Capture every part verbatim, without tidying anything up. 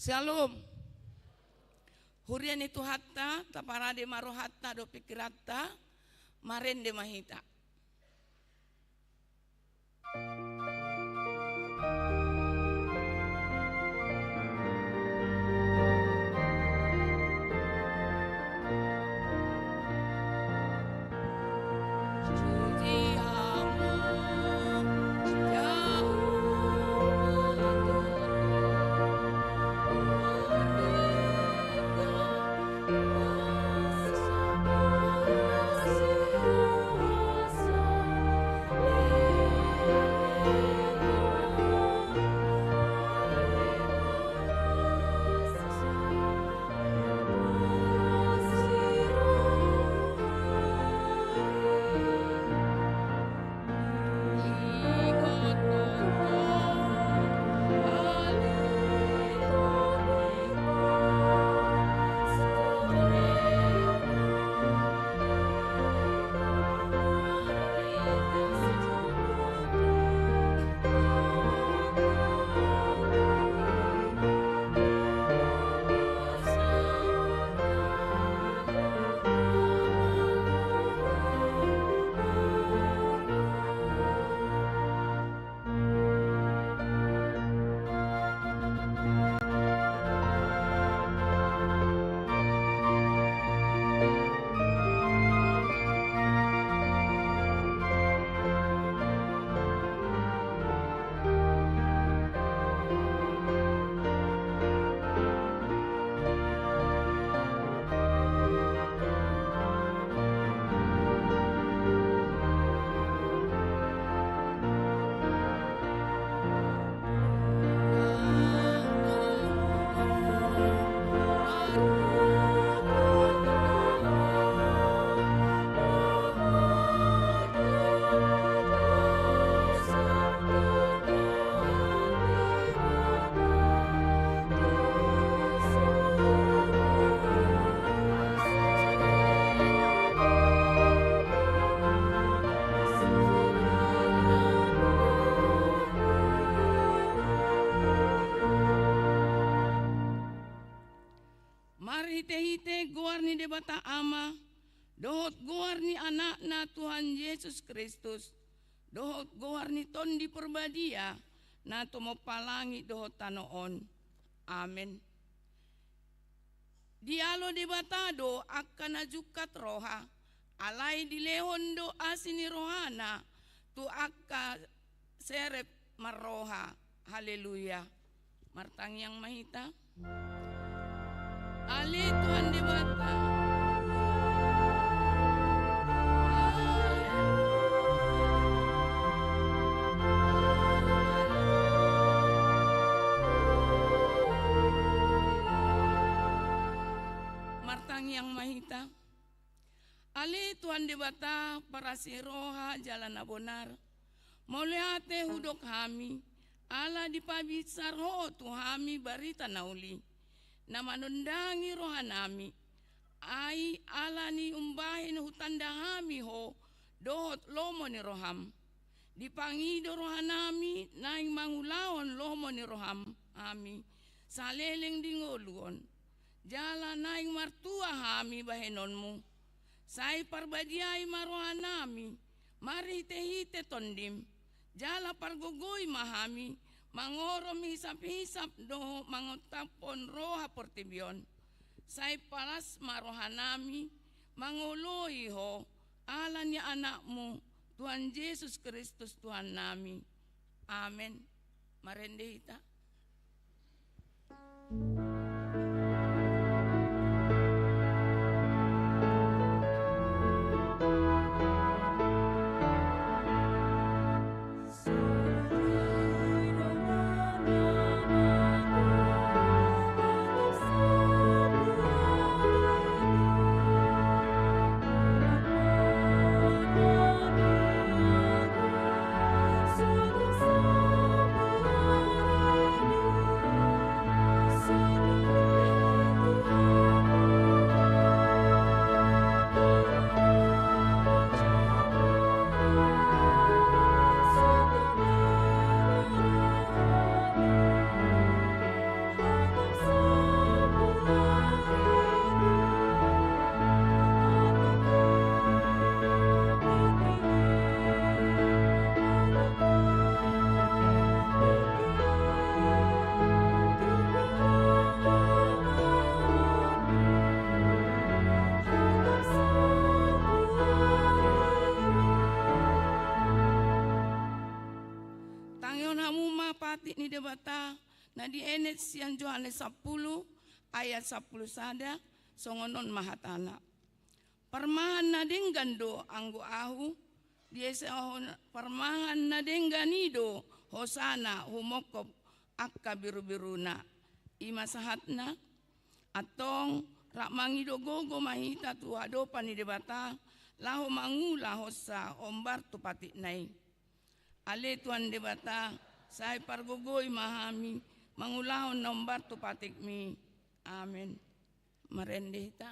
Syalom. Huria ni Tuhanta, taparade ma rohanta dohot pingkiranta, marende ma hita. Marhitehite goar ni Debata Ama, dohot goar ni Anakna Tuhan Jesus Kristus, dohot goar ni Tondi Porbadia, na tumompa langit dohot tano on. Amen. Dialo Debata do angka na jungkat roha, alai dilehon do asi ni rohana tu angka serep marroha. Haleluya. Martangiang ma hita. Ale Tuhan Debata. Martangiang ma hita. Ale Tuhan Debata, parasi roha jala na bonar, mauliate hudok hami, ala dipabinsar Ho tu hami barita na uli, na manondangi rohanami, ai ala ni umbahen hutanda hami Ho dohot lomo ni roham. Dipangido rohanami naeng mangulahon lomo ni roham hami saleleng di ngolu on. Jala naeng martua hami bahenonmu. Sai parbadiai ma rohanami marhitehite Tondim. Jala pargogoi ma hami mangorom hisaphisap dohot mangontaphon roha portibi on. Sai palas ma rohanami mangoloi Ho, ala ni Anakmu, Tuhan Jesus Kristus Tuhannami. Amen. Marende hita. Hamu ma patik ni Debata na dienet sian Johannes sampulu ayat sampulu sada, songon on ma hatana. Parmahan na denggan do anggo ahu, diesa hon-, parmahan na denggan i do hosana humongkop angka birubiruna. I ma sahatna. Antong, rap mangido gogo ma hita tu adopan ni Debata, laho mangulahonsa hombar tu patikna i. Ale Tuhan Debata, sai pargogoi ma hami mangulahon na hombar tu patikmi. Amen. Marende hita.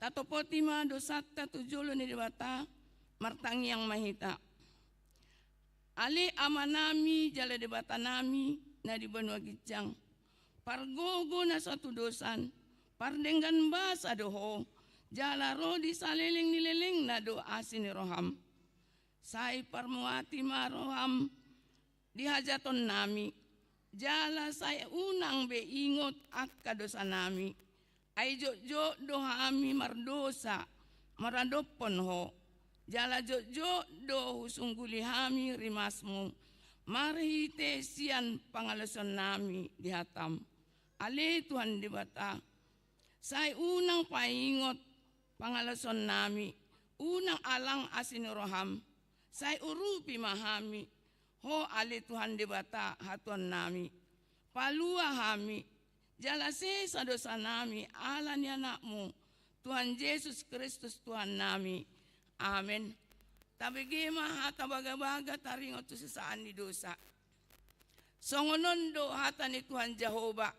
Tatopoti ma dosanta tu jolo ni Debata, martangiang ma hita. Ale Amanami jala Debatanami na di banua ginjang, pargogo na so hatudosan, pardenggan basa do Ho, jala ro di saleleng ni lelengna do asi ni roham. Sai parmuati ma roham di hajatonnami, jala sai unang be ingot angka dosanami. Ai jotjot do hami mardosa maradophon Ho, jala jotjot do husungguli hami rimasmu marhite sian pangalaosionnami di hatam. Ale Tuhan Debata, sai unang paingot pangalaosionnami, unang alang asi ni roham, sai urupi ma hami, Ho ale Tuhan Debata hatuannami. Palua hami, jala sesa dosanami ala ni Anakmu, Tuhan Jesus Kristus Tuhannami. Amen. Tabege ma hata bagabaga taringot tu sesaan ni dosa. Songon on do hata ni Tuhan Jahowa,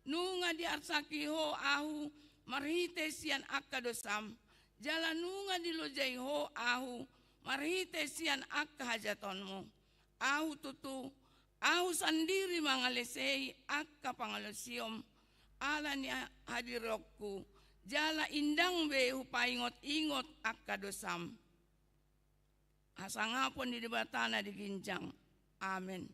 nunga diarsaki Ho ahu marhite sian angka dosam, jala nunga dilojai Ho ahu marhite sian angka hajatonmu. Ahu tutu, ahu sandiri mangalesei angka pangalaosion ala ni hadirionku, jala indang be hupaingot-ingot angka dosam. Hasangapon ni Debata na di ginjang. Amen.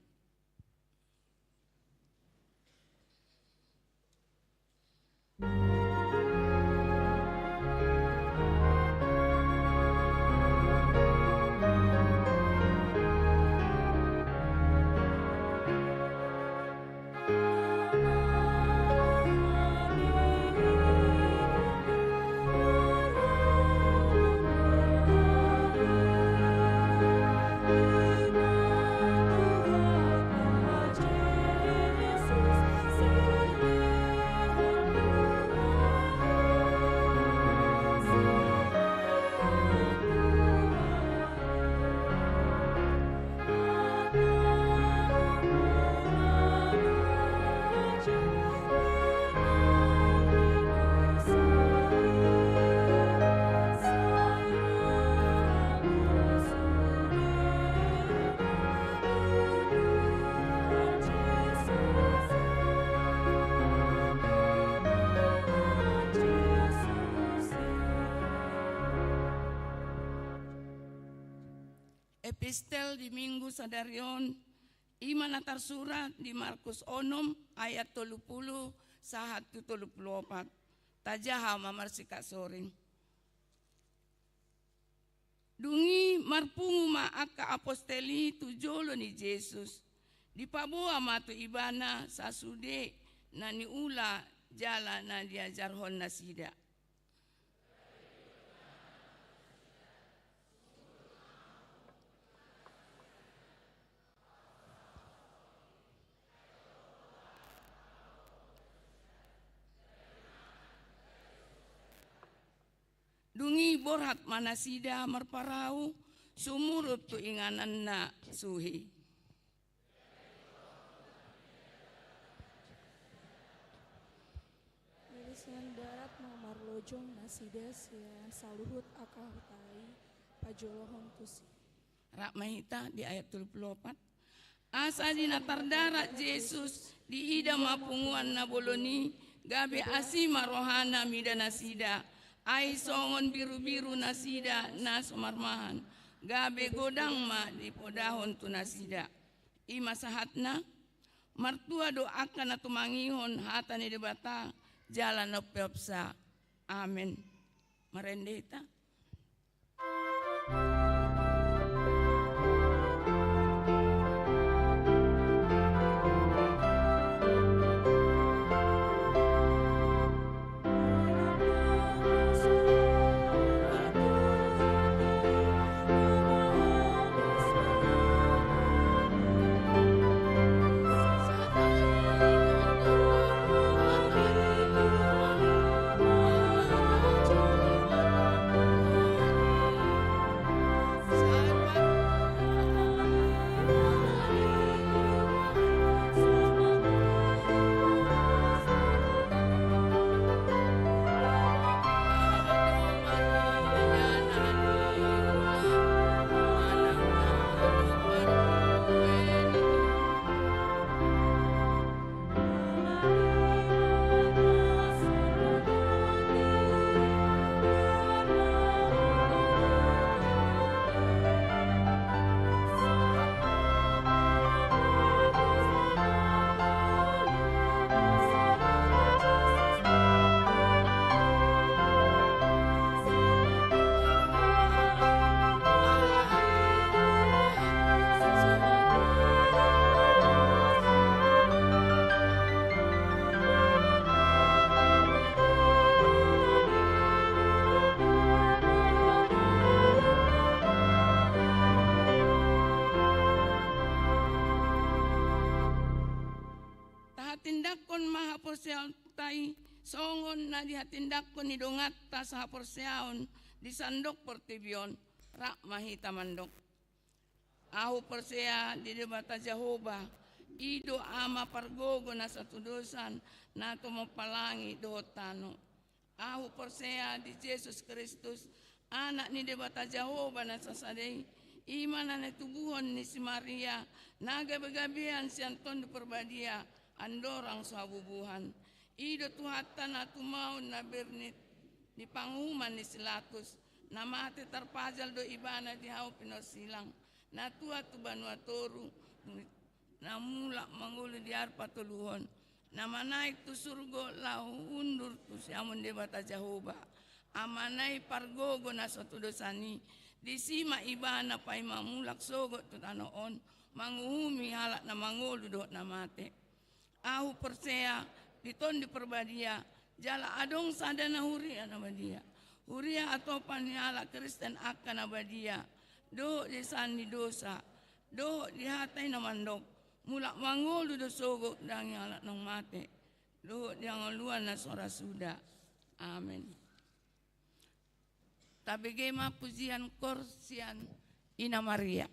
Epistel di Minggu sadari on, i ma na tarsurat di Markus onom ayat tolu pulu sahat tu tolu pulu opat. Tajaha ma marsikap soring. Dung i marpungu ma angka apostel i tu jolo ni Jesus. Dipaboa ma tu ibana sasude na niula jala na diajarhon nasida. Dung i borhat ma nasida marparau sumurut tu ingananna suhi. Dari sian darat ma marlojong nasida sian saluhut angka huta i pajolohon tusi. Rap ma hita di ayat tolu pulu opat. Asa di na tardarat Jesus, diida ma punguan na bolon i, gabe asi ma rohana mida nasida, ai songon birubiru nasida na so marmahan, gabe godang ma dipodahon tu nasida. I ma sahatna. Martua do angka na tumangihon hata ni Debata jala na umpeopsa. Amen. Marende hita. Tahatindangkon ma haporseaonta i songon na dihatindangkon ni donganta sahaporseaon di sandok portibi on. Rap ma hita mandok. Ahu porsea di Debata Jahowa, i do Ama pargogo na satudosan, na tumompa langit dohot tano. Ahu porsea di Jesus Kristus, Anak ni Debata Jahowa na sasada i, i ma na nitubuhon ni si Maria, na gabegabean sian Tondi Parbadia, andorang so habubuhan. I do Tuhanta na tumaon na bernit di panguhuman ni si Latus, na mate tarpajal do ibana di hau pinorsilang, na tuat tu banua toru, na mulak mangolu di ari patoluhon, na manaek tu surgo laho undur tu siamun Debata Jahowa, Amana i pargogo na satudosan i, disi ma ibana paima mulak sogot tu tano on, manguhumi halak na mangolu dohot na mate. Ahu porsea di Tondi Parbadia, jala adong sada na huria na badia. Huria atopan ni halak Kristen angka na badia, dohot di san ni dosa, dohot di hata i na mandok, mulak mangolu do sogot daging halak naung mate, dohot di hangoluan na so ra suda. Amen. Tabege ma pujian koor sian Ina Maria.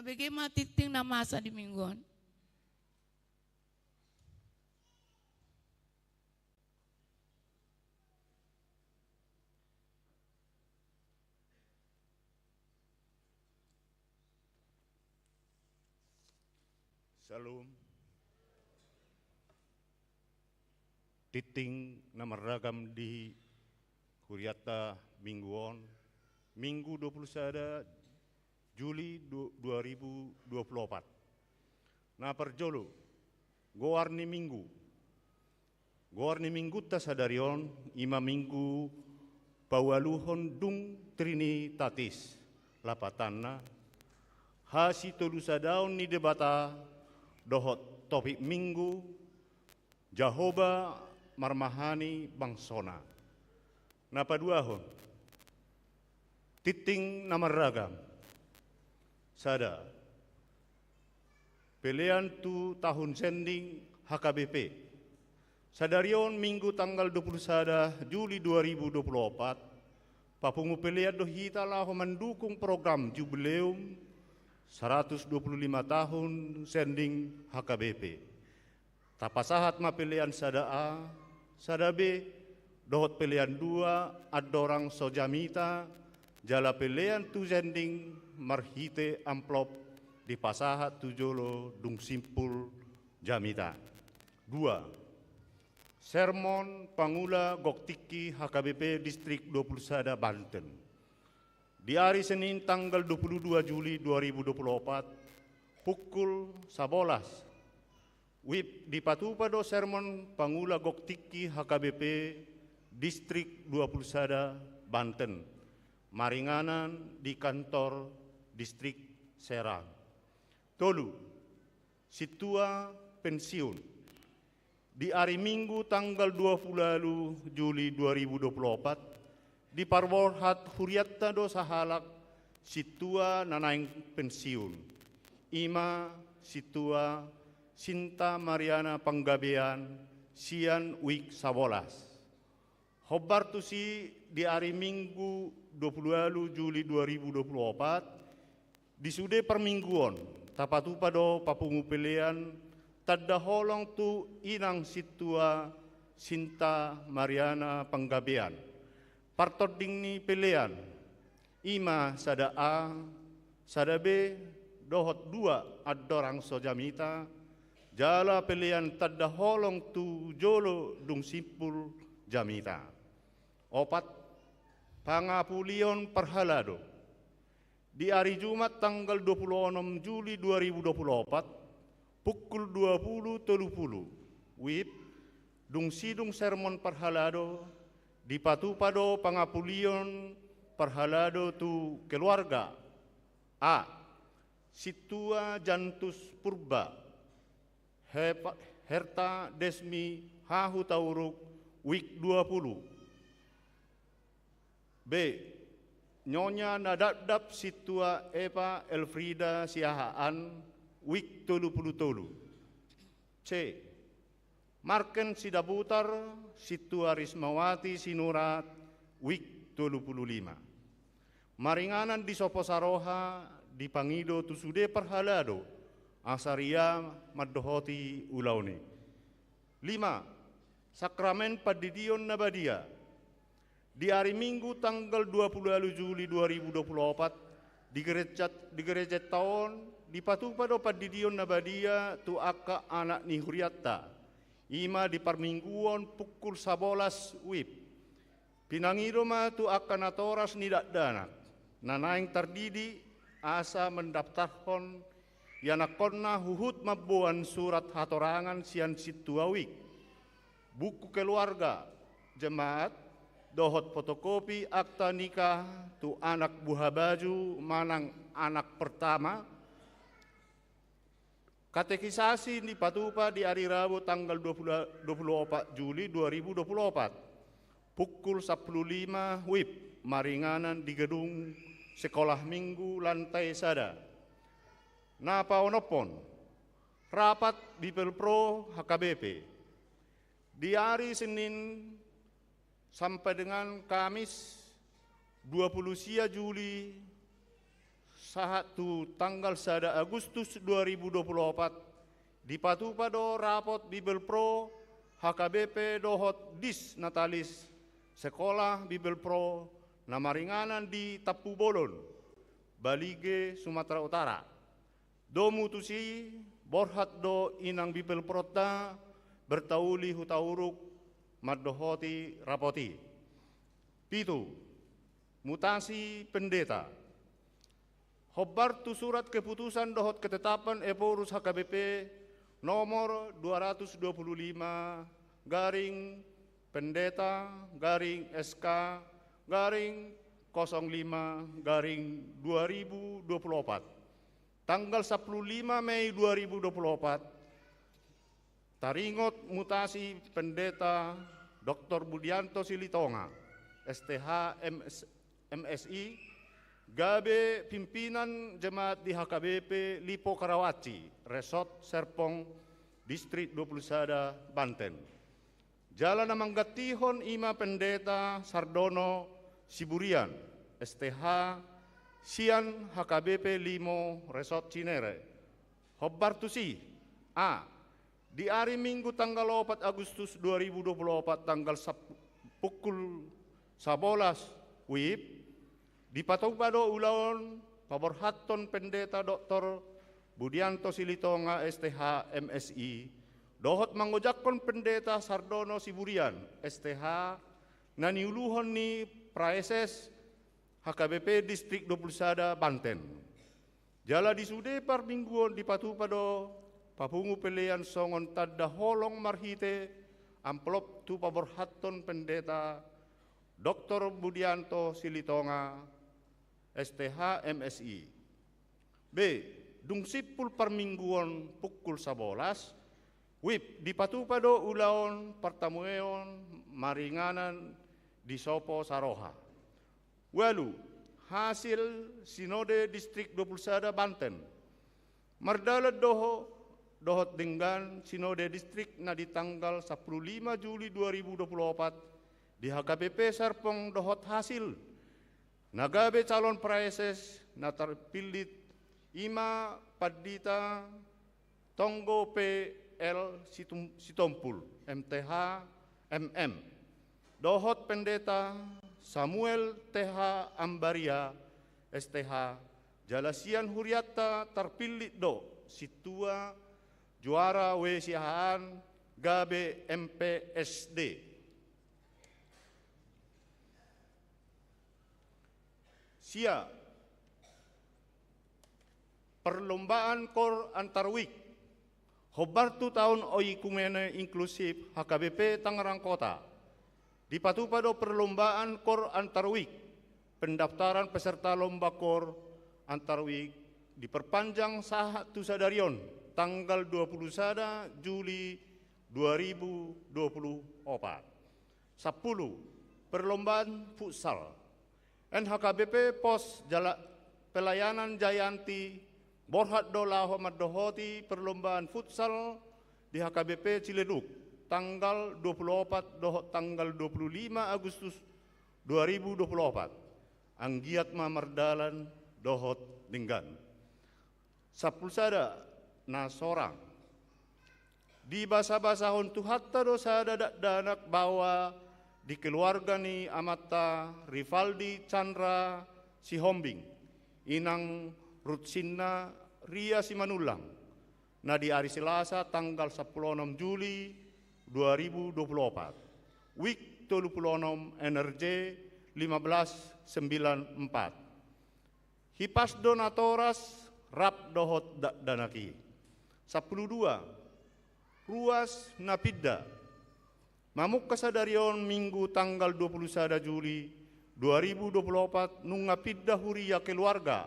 Bege ma tingting na masa di minggu on. Shalom. Tingting na marragam di hurianta minggu on, Minggu dua puluh sada Juli du-, dua ribu dua puluh opat. Na parjolo, goar ni minggu. Goar ni minggunta sadari on, i ma minggu paualuhon dung Trinitatis, lapatanna, hasitolusadaon ni Debata, dohot topik minggu, Jahowa marmahani bangsona. Na paduahon, tingting na marragam. Sada, pelean tu tahun sending H K B P. Sadari on Minggu tanggal dua puluh sada Juli dua ribu dua puluh opat, papungu pelean do hita laho mandukung program jubileum saratus dua puluh lima tahun sending H K B P. Tapasahat ma pelean sada A, sada B, dohot pelean dua andorang so jamita, jala pelean tu sending marhite amplop dipasahat tu jolo dung simpul jamita. Dua, sermon pangula gok tingki H K B P Distrik dua puluh sada Banten. Di ari Senin tanggal dua puluh dua Juli dua ribu dua puluh opat, pukul sabolas WIB dipatupa do sermon pangula gok tingki H K B P Distrik dua puluh sada Banten, maringanan di kantor Distrik Serang. Tolu, sintua pensiun. Di ari Minggu tanggal dua puluh ualu Juli dua ribu dua puluh opat, diparborhat hurianta do sahalak sintua na naeng pensiun. I ma sintua Sinta Mariana Panggabean sian WIB sabolas. Hombar tusi di ari Minggu dua puluh ualu Juli dua ribu dua puluh opat, di sude parmingguon, tapatupa do papungu pelean tanda holong tu inang sintua Sinta Mariana Panggabean. Partonding ni pelean, i ma sada A, sada B, dohot dua andorang so jamita, jala pelean tanda holong tu jolo dung simpul jamita. Opat, pangapulion parhalado. Di ari Jumat tanggal dua puluh onom Juli dua ribu dua puluh opat, pukul dua puluh tolu puluh, WIB, dung sidung sermon parhalado, dipatupa do pangapulion parhalado tu keluarga. A, sintua Jantus Purba, Hepa-, Herta Desmi Hahutauruk, WIB dua puluh. B, nyonya na dakdap sintua Epa Elfrida Siahaan, WIB tolu puluh tolu. C, Marken Sidabutar, sintua Rismawati Sinurat, WIB tolu puluh lima. Maringanan di sopo saroha, dipangido tu sude parhalado, asa ria mandohoti ulaon i. Lima, sakramen pandidion na badia. Di ari Minggu tanggal dua puluh ualu Juli dua ribu dua puluh opat, di gereja, di gerejanta on, dipatupa do pandidion na badia tu angka anak ni hurianta. I ma di parmingguon pukul sabolas WIB. Pinangido ma tu angka natoras ni dakdanak, na naeng tardidi asa mandaftarhon ianakkonna huhut mamboan surat hatorangan sian sintua WIB, buku keluarga, jemaat, dohot fotokopi akta nikah tu anak buhabaju manang anak pertama. Katekisasi dipatupa di ari Rabu tanggal dua puluh, dua puluh opat Juli dua ribu dua puluh opat, pukul sampulu lima WIB, maringanan di gedung Sekolah Minggu lantai sada. Na paonomhon, rapat Bibelvrouw H K B P. Di ari Senin sampai dengan Kamis dua puluh sia Juli sahat tu tanggal sada Agustus dua ribu dua puluh opat, dipatupa do rapot Bibelvrouw, H K B P dohot Disnatalis Sekolah Bibelvrouw na maringanan di Tampubolon, Balige, Sumatera Utara. Domu tusi, borhat do inang Bibelvroonta Bertauli Hutauruk mandohoti rapot i. Pitu, mutasi pendeta. Hombar tu surat keputusan dohot ketetapan Ephorus H K B P nomor dua ratus dua puluh lima garing pendeta garing S K garing kosong lima garing dua ribu dua puluh opat. Tanggal sapuluh lima Mei dua ribu dua puluh opat, taringot mutasi pendeta Doktor Budianto Silitonga, S T H, M S, M Si, gabe pimpinan jemaat di H K B P Lipo Karawaci, Resort Serpong, Distrik dua puluh sada, Banten. Jala na manggantihon i ma pendeta Sardono Siburian, S T H, sian H K B P Limo, Resort Cinere. Hombar tusi, a, di ari Minggu tanggal opat Agustus dua ribu dua puluh opat, tanggal sap-, pukul sabolas WIB, dipatupa do ulaon paborhathon pendeta Doktor Budianto Silitonga, S T H, M Si, dohot mangojakhon pendeta Sardono Siburian, S T H, na niuluhon ni praeses H K B P Distrik dua puluh sada Banten. Jala di sude parmingguon dipatupa do papungu pelean songon tanda holong marhite amplop tu paborhathon pendeta Doktor Budianto Silitonga, S T H, M Si. B, dung simpul parmingguon pukul sabolas, WIB, dipatupa do ulaon partamueon maringanan di Sopo Saroha. Ualu, hasil Sinode Distrik dua puluh sada Banten. Mardalan doho-, dohot denggan Sinode Distrik na di tanggal sapuluh lima Juli dua ribu dua puluh opat di H K B P Serpong dohot hasil na gabe calon praeses na tarpillit i ma Pandita Tonggo P L Situm-, Sitompul, M T H, M M, dohot Pendeta Samuel T H Ambaria, S T H, jala sian hurianta tarpillit do sintua Juara W Siahaan gabe M P S D. Sia, perlombaan koor antar WIB. Hombar tu taon oikumene inklusif H K B P Tangerang Kota, dipatupa do perlombaan koor antar WIB. Pendaftaran peserta lomba koor antar WIB diperpanjang sahat tu sadari on, tanggal dua puluh sada Juli dua ribu dua puluh opat. Sampulu, perlombaan futsal. N H K B P Pos Jala-, Pelayanan Jayanti borhat do laho mandohoti perlombaan futsal di H K B P Ciledug, tanggal dua puluh opat dohot tanggal dua puluh lima Agustus dua ribu dua puluh opat. Anggiat ma mardalan dohot denggan. Sampulu sada, na sorang. Dibasabasahon Tuhanta do sada dakdanak baoa di keluarga ni amanta Rivaldi Chandra Sihombing, inang Rutsinna Ria Simanullang, na di ari Selasa tanggal sampulu onom Juli dua ribu dua puluh opat. WIB tolu puluh onom, N R J lima belas sembilan empat. Hipas do natoras rap dohot dakdanak i. Sampulu dua, ruas na pinda. Mamungka sadari on Minggu tanggal dua puluh sada Juli dua ribu dua puluh opat nunga pinda huria keluarga.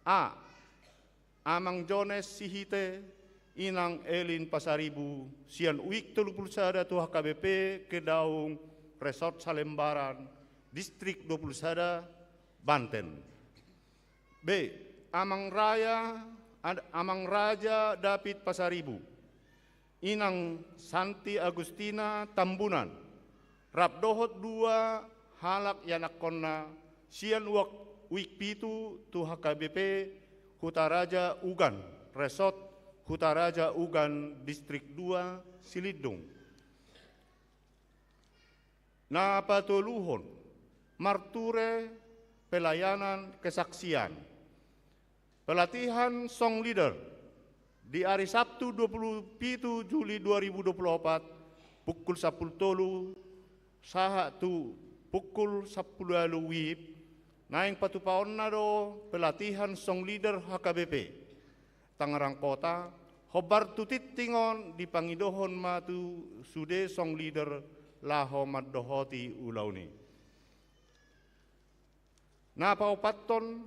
A, Amang Jones Sihite, Inang Elin Pasaribu, sian WIB tolu puluh sada tu H K B P Kedaung, Resort Salembaran, Distrik dua puluh sada, Banten. B, Amang Raya, Ad-, Amang Raja David Pasaribu, Inang Santi Agustina Tambunan, rap dohot dua halak ianakhonna, sian wak-, WIB pitu tu H K B P Hutaraja Ugan, Resort Hutaraja Ugan, Distrik dua, Silindung. Na patoluhon, marture pelayanan kesaksian. Pelatihan song leader di ari Sabtu dua puluh pitu Juli dua ribu dua puluh opat, pukul sampulu tolu sahat tu pukul sampulu ualu WIB, naeng patupaonna do pelatihan song leader H K B P Tangerang Kota, hombar tu tingting on dipangidohon ma tu sude song leader laho mandohoti ulaon i. Na paopathon,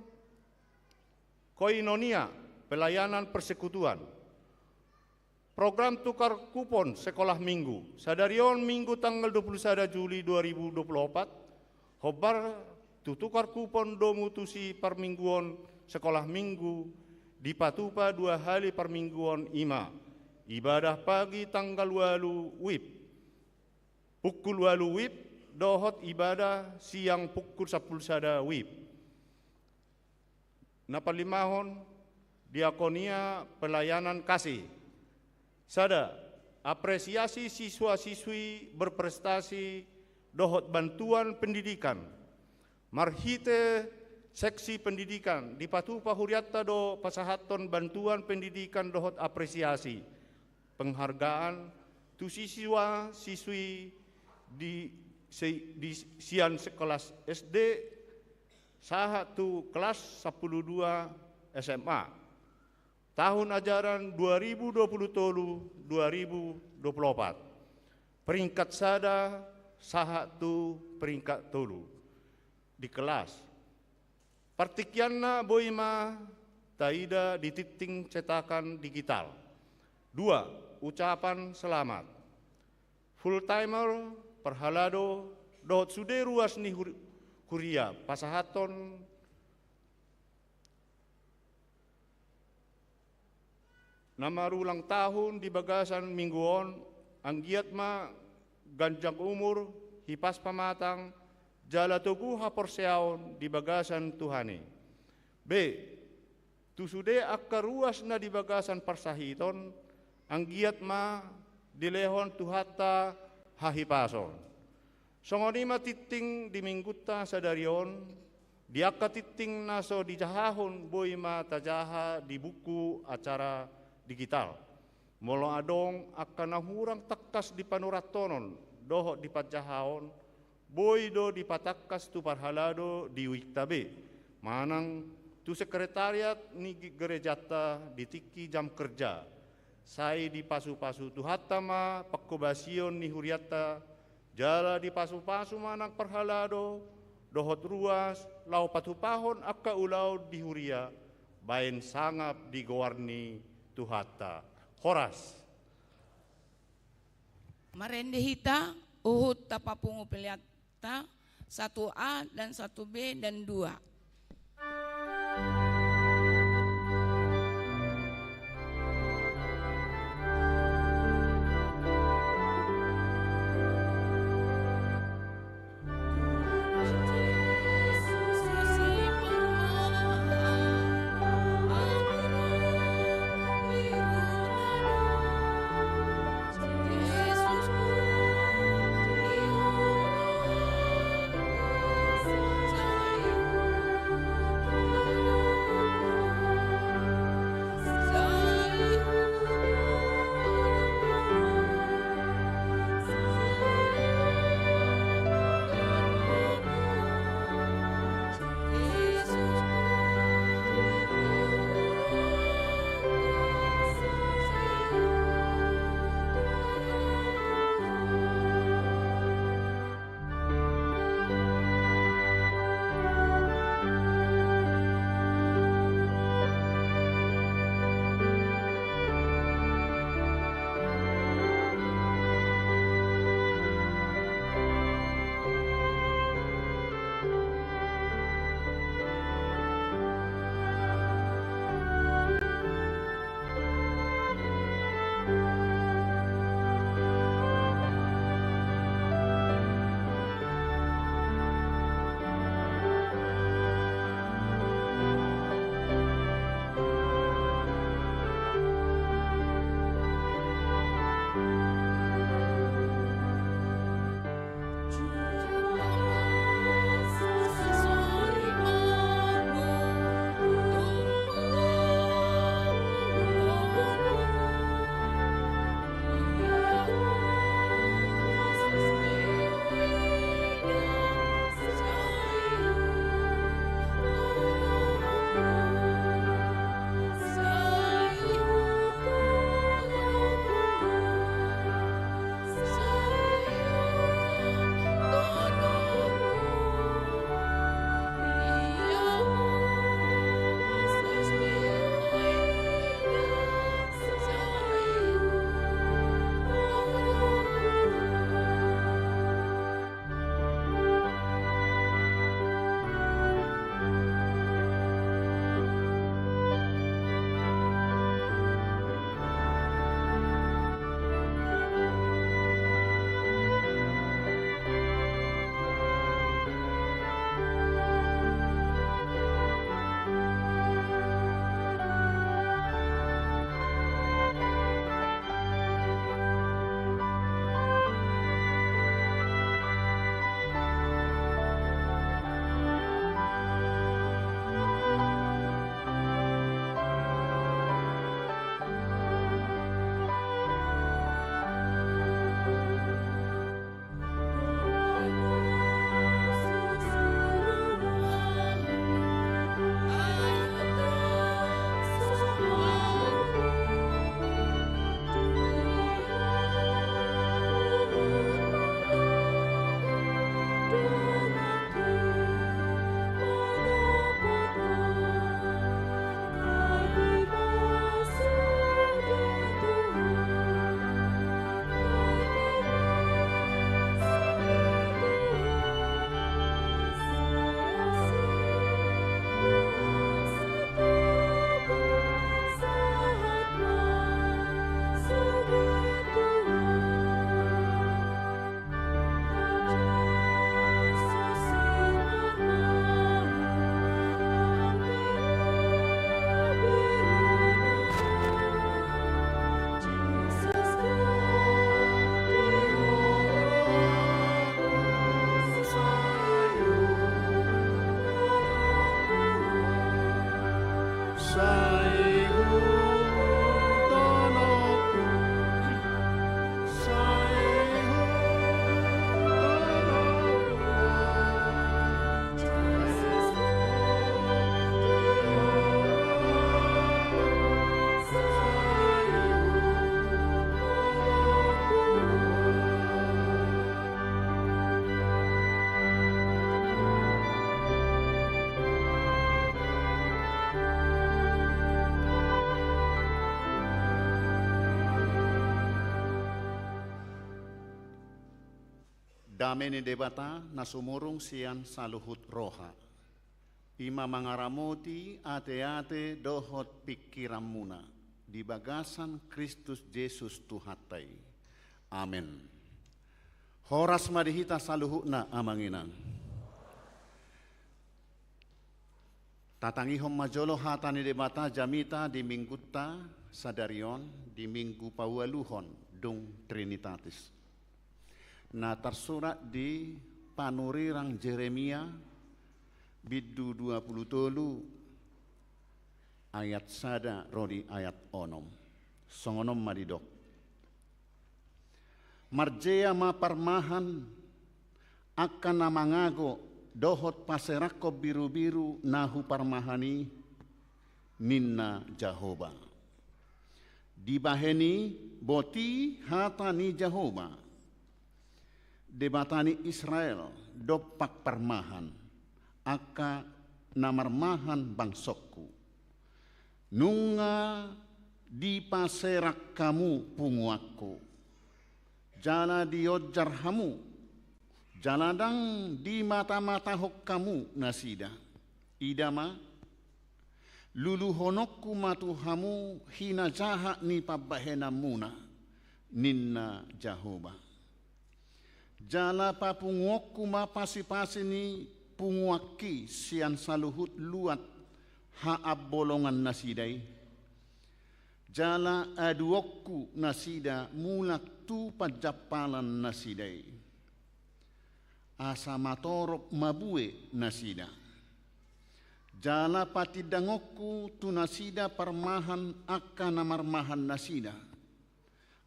koinonia, pelayanan persekutuan. Program tukar kupon sekolah minggu. Sadari on Minggu tanggal dua puluh sada Juli dua ribu dua puluh opat, hombar tu tukar kupon domu tusi parmingguon sekolah minggu dipatupa dua hali parmingguon, i ma ibadah pagi tanggal ualu WIB pukul ualu WIB dohot ibadah siang pukul sampulu sada WIB. Na palimahon, diakonia pelayanan kasih. Sada, apresiasi siswa-siswi berprestasi dohot bantuan pendidikan. Marhite seksi pendidikan dipatupa hurianta do pasahathon bantuan pendidikan dohot apresiasi penghargaan tu siswa-siswi di, se-, di sian sekelas S D sahat tu kelas sampulu dua S M A tahun ajaran dua ribu dua puluh tolu dua ribu dua puluh opat. Peringkat sada sahat tu peringkat tolu di kelas. Partingkianna boi ma taida di tingting cetakan digital. Dua, ucapan selamat. Full timer, parhalado, dohot sude ruas ni hur-, huria pasahathon na marulang tahun di bagasan minggu on, anggiat ma ganjang umur, hipas pamatang, jala togu haporseaon di bagasan Tuhan i. B, tu sude angka ruas na di bagasan parsahiton, anggiat ma dilehon Tuhanta hahipason. Songon i ma tingting di minggunta sadari on, di angka tingting na so dijahahon boi ma tajaha di buku acara digital. Molo adong angka na hurang tangkas di panurathonon dohot di panjahaon, boi do dipatangkas tu parhalado di wikta be, manang tu sekretariat ni ge-, gerejanta di tingki jam kerja. Sai dipasupasu Tuhanta ma panghobasion ni hurianta, jala dipasupasu ma nang parhalado dohot ruas laho patupahon angka ulaon di huria, baen sangap di goar ni Tuhanta. Horas. Marende hita, huhut tapapungu pelean ta, satu A dan satu B dan dua. Dame ni Debata na sumurung sian saluhut roha, i ma mangaramoti ateate dohot pingkiranmuna di bagasan Kristus Jesus Tuhanta i. Amen. Horas ma di hita saluhutna, amang inang. Tatangihon ma jolo hata ni Debata jamita di Minggunta sadari on, di Minggu paualuhon dung Trinitatis, na tarsurat di panurirang Jeremia, bindu dua pulu tolu, ayat sada ro di ayat onom. Songon on ma didok: Marjea ma parmahan, angka na mangago dohot paserakkon birubiru na huparmahan i, ninna Jahowa. Dibahen i, boti hata ni Jahowa, Debata ni Israel, dompak parmahan, angka na marmahan bangsongku. Nunga dipaserak hamu punguanku, jala dionjar hamu, jala ndang dimatamatahon hamu nasida. Ida ma, luluhononku ma tu hamu hinajahat ni pambahenanmuna, ninna Jahowa. Jala papunguonku ma pasipasi ni punguanki sian saluhut luat haambolongan nasida i. Jala aduonku nasida mulak tu panjampalan nasida i, asa matorop mabue nasida. Jala patindangonku tu nasida parmahan angka na marmahan nasida,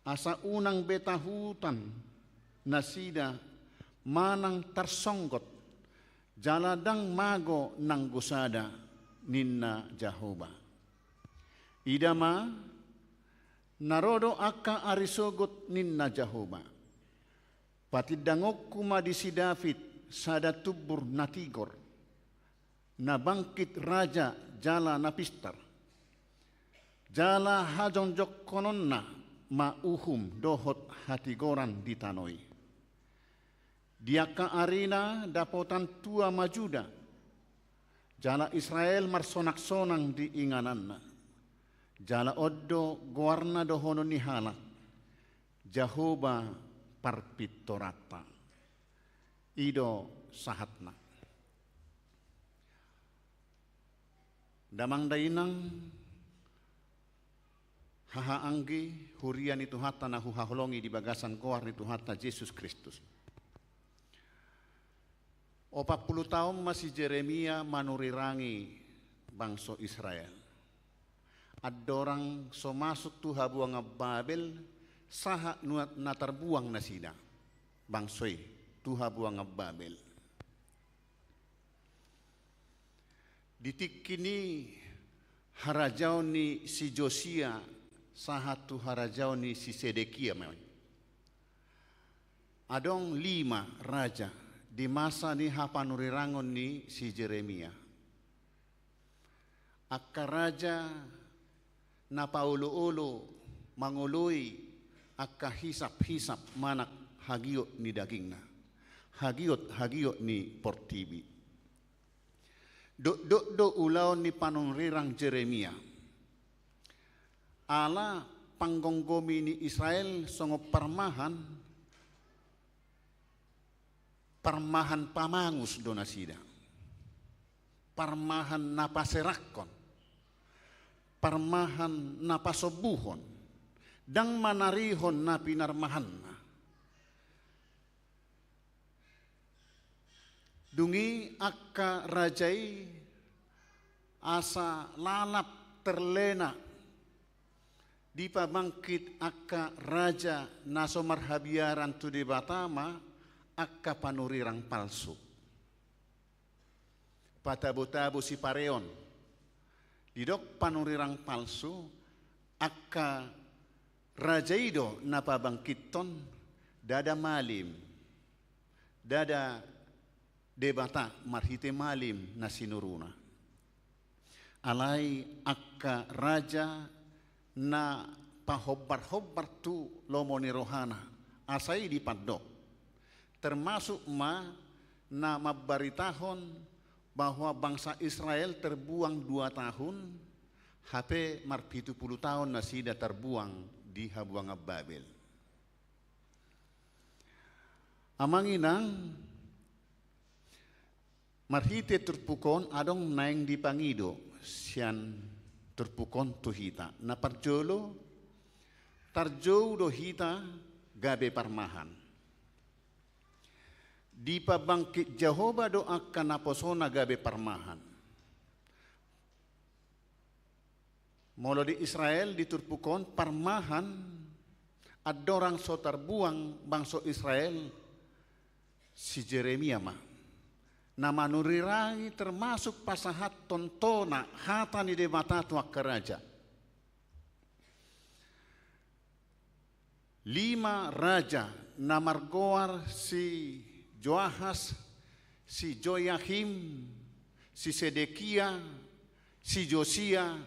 asa unang be tahutan nasida manang tarsonggot, jala ndang mago nanggo sada, ninna Jahowa. Ida ma, na ro do angka ari sogot, ninna Jahowa. Patindangonku ma di si David sada tumbur na tigor, na bangkit raja jala na pistar. Jala hajongjongkononna ma uhum dohot hatigoran di tano i. Di angka arina dapotan tua ma Juda, jala Israel marsonaksonang di ingananna. Jala on do goarna dohonon ni halak, Jahowa parpintoranta. I do sahatna. Damang dainang, hahaanggi, huria ni Tuhanta na huhaholongi di bagasan goar ni Tuhanta Jesus Kristus. Opat pulu taon ma si Jeremia manurirangi bangso Israel. Andorang so masuk tu habuangan Babel, sahat nuaeng na tarbuang nasida, bangso i, tu habuangan Babel. Di tingki ni harajaon ni si Josia sahat tu harajaon ni si Sedekia ma i. Adong lima raja di masa ni hapanurirangon ni si Jeremia. Angka raja na paoloolo mangoloi angka hisaphisap manang hagiot ni dagingna, hagiothagiot ni portibi. Dokdok do ulaon ni panurirang Jeremia. Ala panggomgomi ni Israel songon parmahan, parmahan pamangus do nasida. Parmahan na paserakkon, parmahan na pasombuhon, ndang manarihon na pinarmahanna. Dung i angka raja i asa lalap terlena dipabangkit angka raja na so marhabiaran tu Debata ma angka panurirang palsu. Patabo-tabo sipareon. Didok panurirang palsu, angka raja i do na pabangkithon, ndada malim, ndada Debata marhite malim na sinuruna. Alai angka raja na pahombar-hombar tu lomo ni rohana, asa i dipandok. Termasuk ma na mambaritahon bahwa bangsa Israel terbuang dua tahun, hape marpitu pulu taon nasida terbuang di habuangan Babel. Amang inang, marhite turpuk on adong naeng dipangido sian turpuk on tu hita. Na parjolo, tarjou do hita gabe parmahan. Dipabangkit Jahowa do angka naposona gabe parmahan. Molo di Israel, di turpuk on, parmahan andorang so tarbuang bangso Israel, si Jeremia ma na manurirangi, termasuk pasahathon tona hata ni Debata tu angka raja. Lima raja na margoar si Joahas, si Joyahim, si Sedekia, si Josia,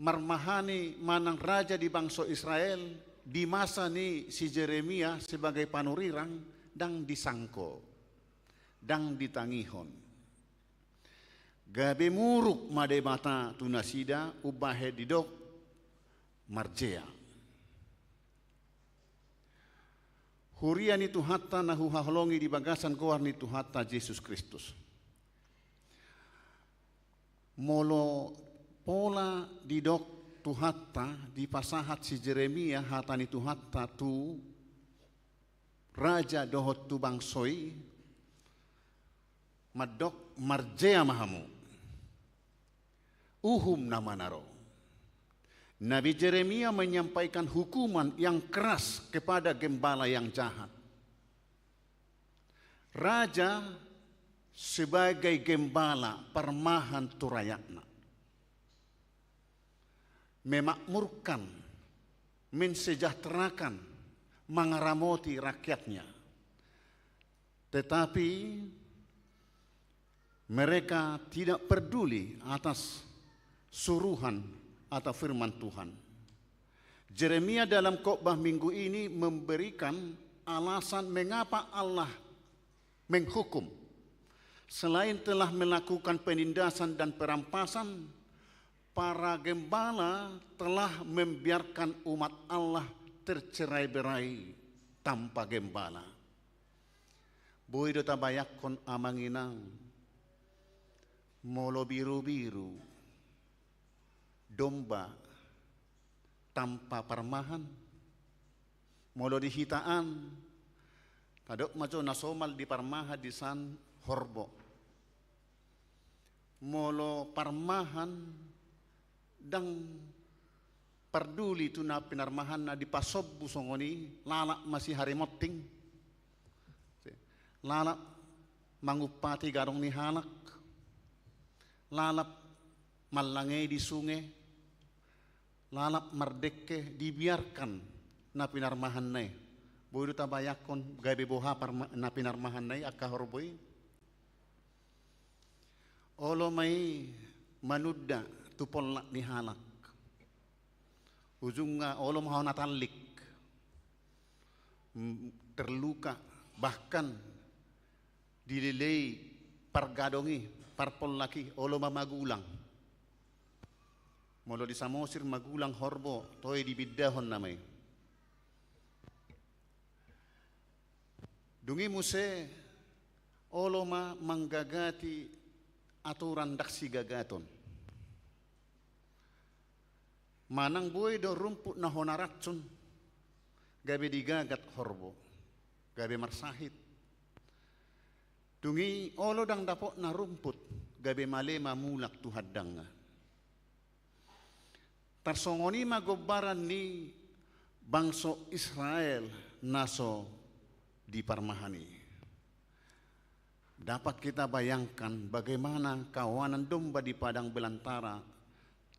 marmahani manang raja di bangso Israel, di masa ni si Jeremia sebagai panurirang, ndang disangko, ndang ditangihon. Gabe muruk ma Debata tu nasida, umbahen didok marjea. Huria ni Tuhanta na huhaholongi di bagasan goar ni Tuhanta Jesus Kristus. Molo pola didok Tuhanta, dipasahat si Jeremia hata ni Tuhanta tu raja dohot tu bangso i, mandok marjea ma hamu. Uhum nama na ro. Nabi Jeremia menyampaikan hukuman yang keras kepada gembala yang jahat. Raja sebagai gembala, parmahan tu rakyatna, memakmurkan, mensejahterakan, mangaramoti rakyatnya. Tetapi mereka tidak peduli atas suruhan atau firman Tuhan. Jeremia dalam khotbah minggu ini memberikan alasan mengapa Allah menghukum. Selain telah melakukan penindasan dan perampasan, para gembala telah membiarkan umat Allah tercerai-berai tanpa gembala. Boi do tabayangkon, amang inang, molo birubiru domba tanpa parmahan. Molo di hita an, tadok ma jo na somal di parmahan di san horbo. Molo parmahan ndang parduli tu na pinarmahanna, dipasombu songon i, lalap ma si harimonting. Lalap mangumpati gadong ni halak, lalap mallangei di sunge, lalap mardengke, dibiarkan na pinarmahanna i. Boi do tabayangkon gabe boha parma-, na pinarmahanna i angka horbo i? Olo ma i manunda tu pollak ni halak. Ujungna olo ma hona tallik. M-, terluka, bahkan dilelei pargadong i, parpollak i, olo ma magulang. Molo di Samosir magulang horbo, toe dibindahon nama i. Dung i muse olo ma manggagati aturan ndang sigagaton. Manang boi do rumput na hona racun, gabe digagat horbo, gabe marsahit. Dung i olo ndang dapotna rumput, gabe male ma mulak tu handangna. Tarsongon i ma gombaran ni bangso Israel na so di parmahan i. Dapat kita bayangkan bagaimana kawanan domba di padang belantara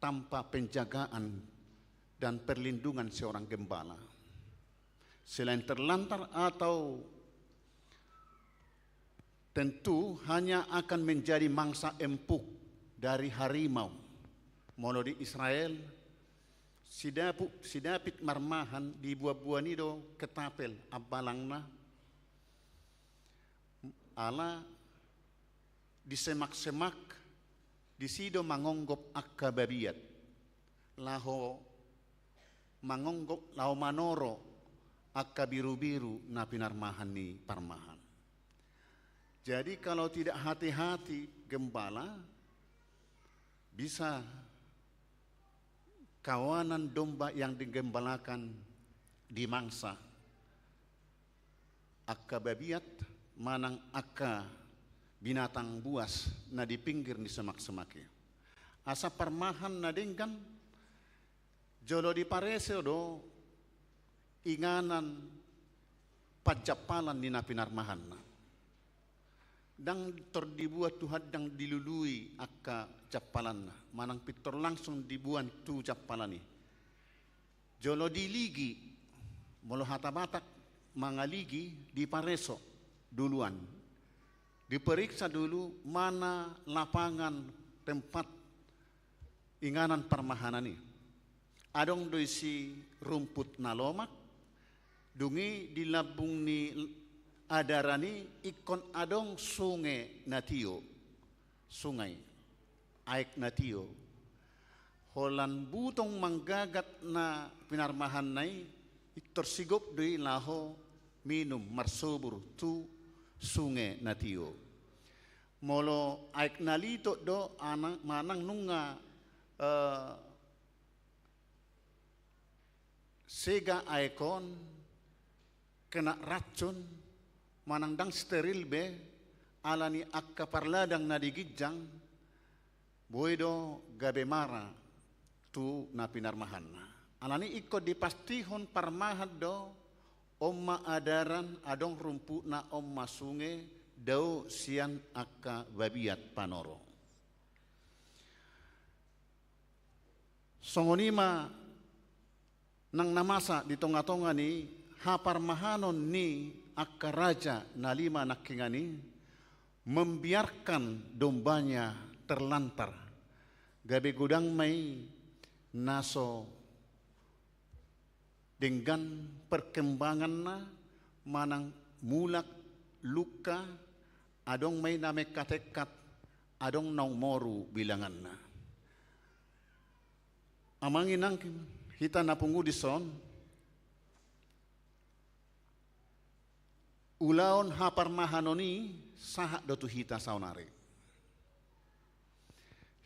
tanpa penjagaan dan perlindungan seorang gembala. Selain terlantar atau tentu hanya akan menjadi mangsa empuk dari harimau. Molo di Israel, si Dapu-, si Dapit marmahan di buan-buan i do ketapel ambalangna, ala di semak-semak, disi do mangonggop angka babiat, laho mangonggop, laho manoro angka birubiru na pinarmahan ni parmahan. Jadi, kalau tidak hati-hati gembala, bisa kawanan domba yang digembalakan dimangsa angka babiat manang angka binatang buas na di pinggir ni semak-semak i. Asa parmahan na denggan jolo dipareso do inganan panjampalan ni na pinarmahanna. Ndang tor dibuat tu handang dilului angka jampalanna, manang pintor langsung dibuan tu jampalan i. Jolo diligi, molo hata Batak mangaligi, dipareso duluan. Diperiksa dulu mana lapangan tempat inganan parmahanan i. Adong do isi rumput na lomak, dung i di lambung ni adaran i ingkon adong sunge na tio, sungai, aek na tio. Holan butong manggagat na pinarmahanna i, pintor sigop do i laho minum marsobur tu sunge na tio. Molo aek na litok do ana-, manang nunga, eh, sega aek on, kena racun, manang ndang steril be, ala ni angka parladang na di ginjang, boi do gabe mara tu na pinarmahanna. Ala ni ingkon dipastihon parmahan do, on ma adaran, adong rumputna, on ma sunge, dao sian angka babiat panoro. Songon i ma nang na masa di tonga-tonga ni haparmahanon ni angka raja na lima nangkingan i, membiarkan dombanya terlantar. Gabe godang ma i na so denggan perkembanganna manang mulak lungka, adong ma i na mengkatekkat, adong naung moru bilanganna. Amang inang hita na pungu dison, ulaon haparmahanon i sahat do tu hita saonari.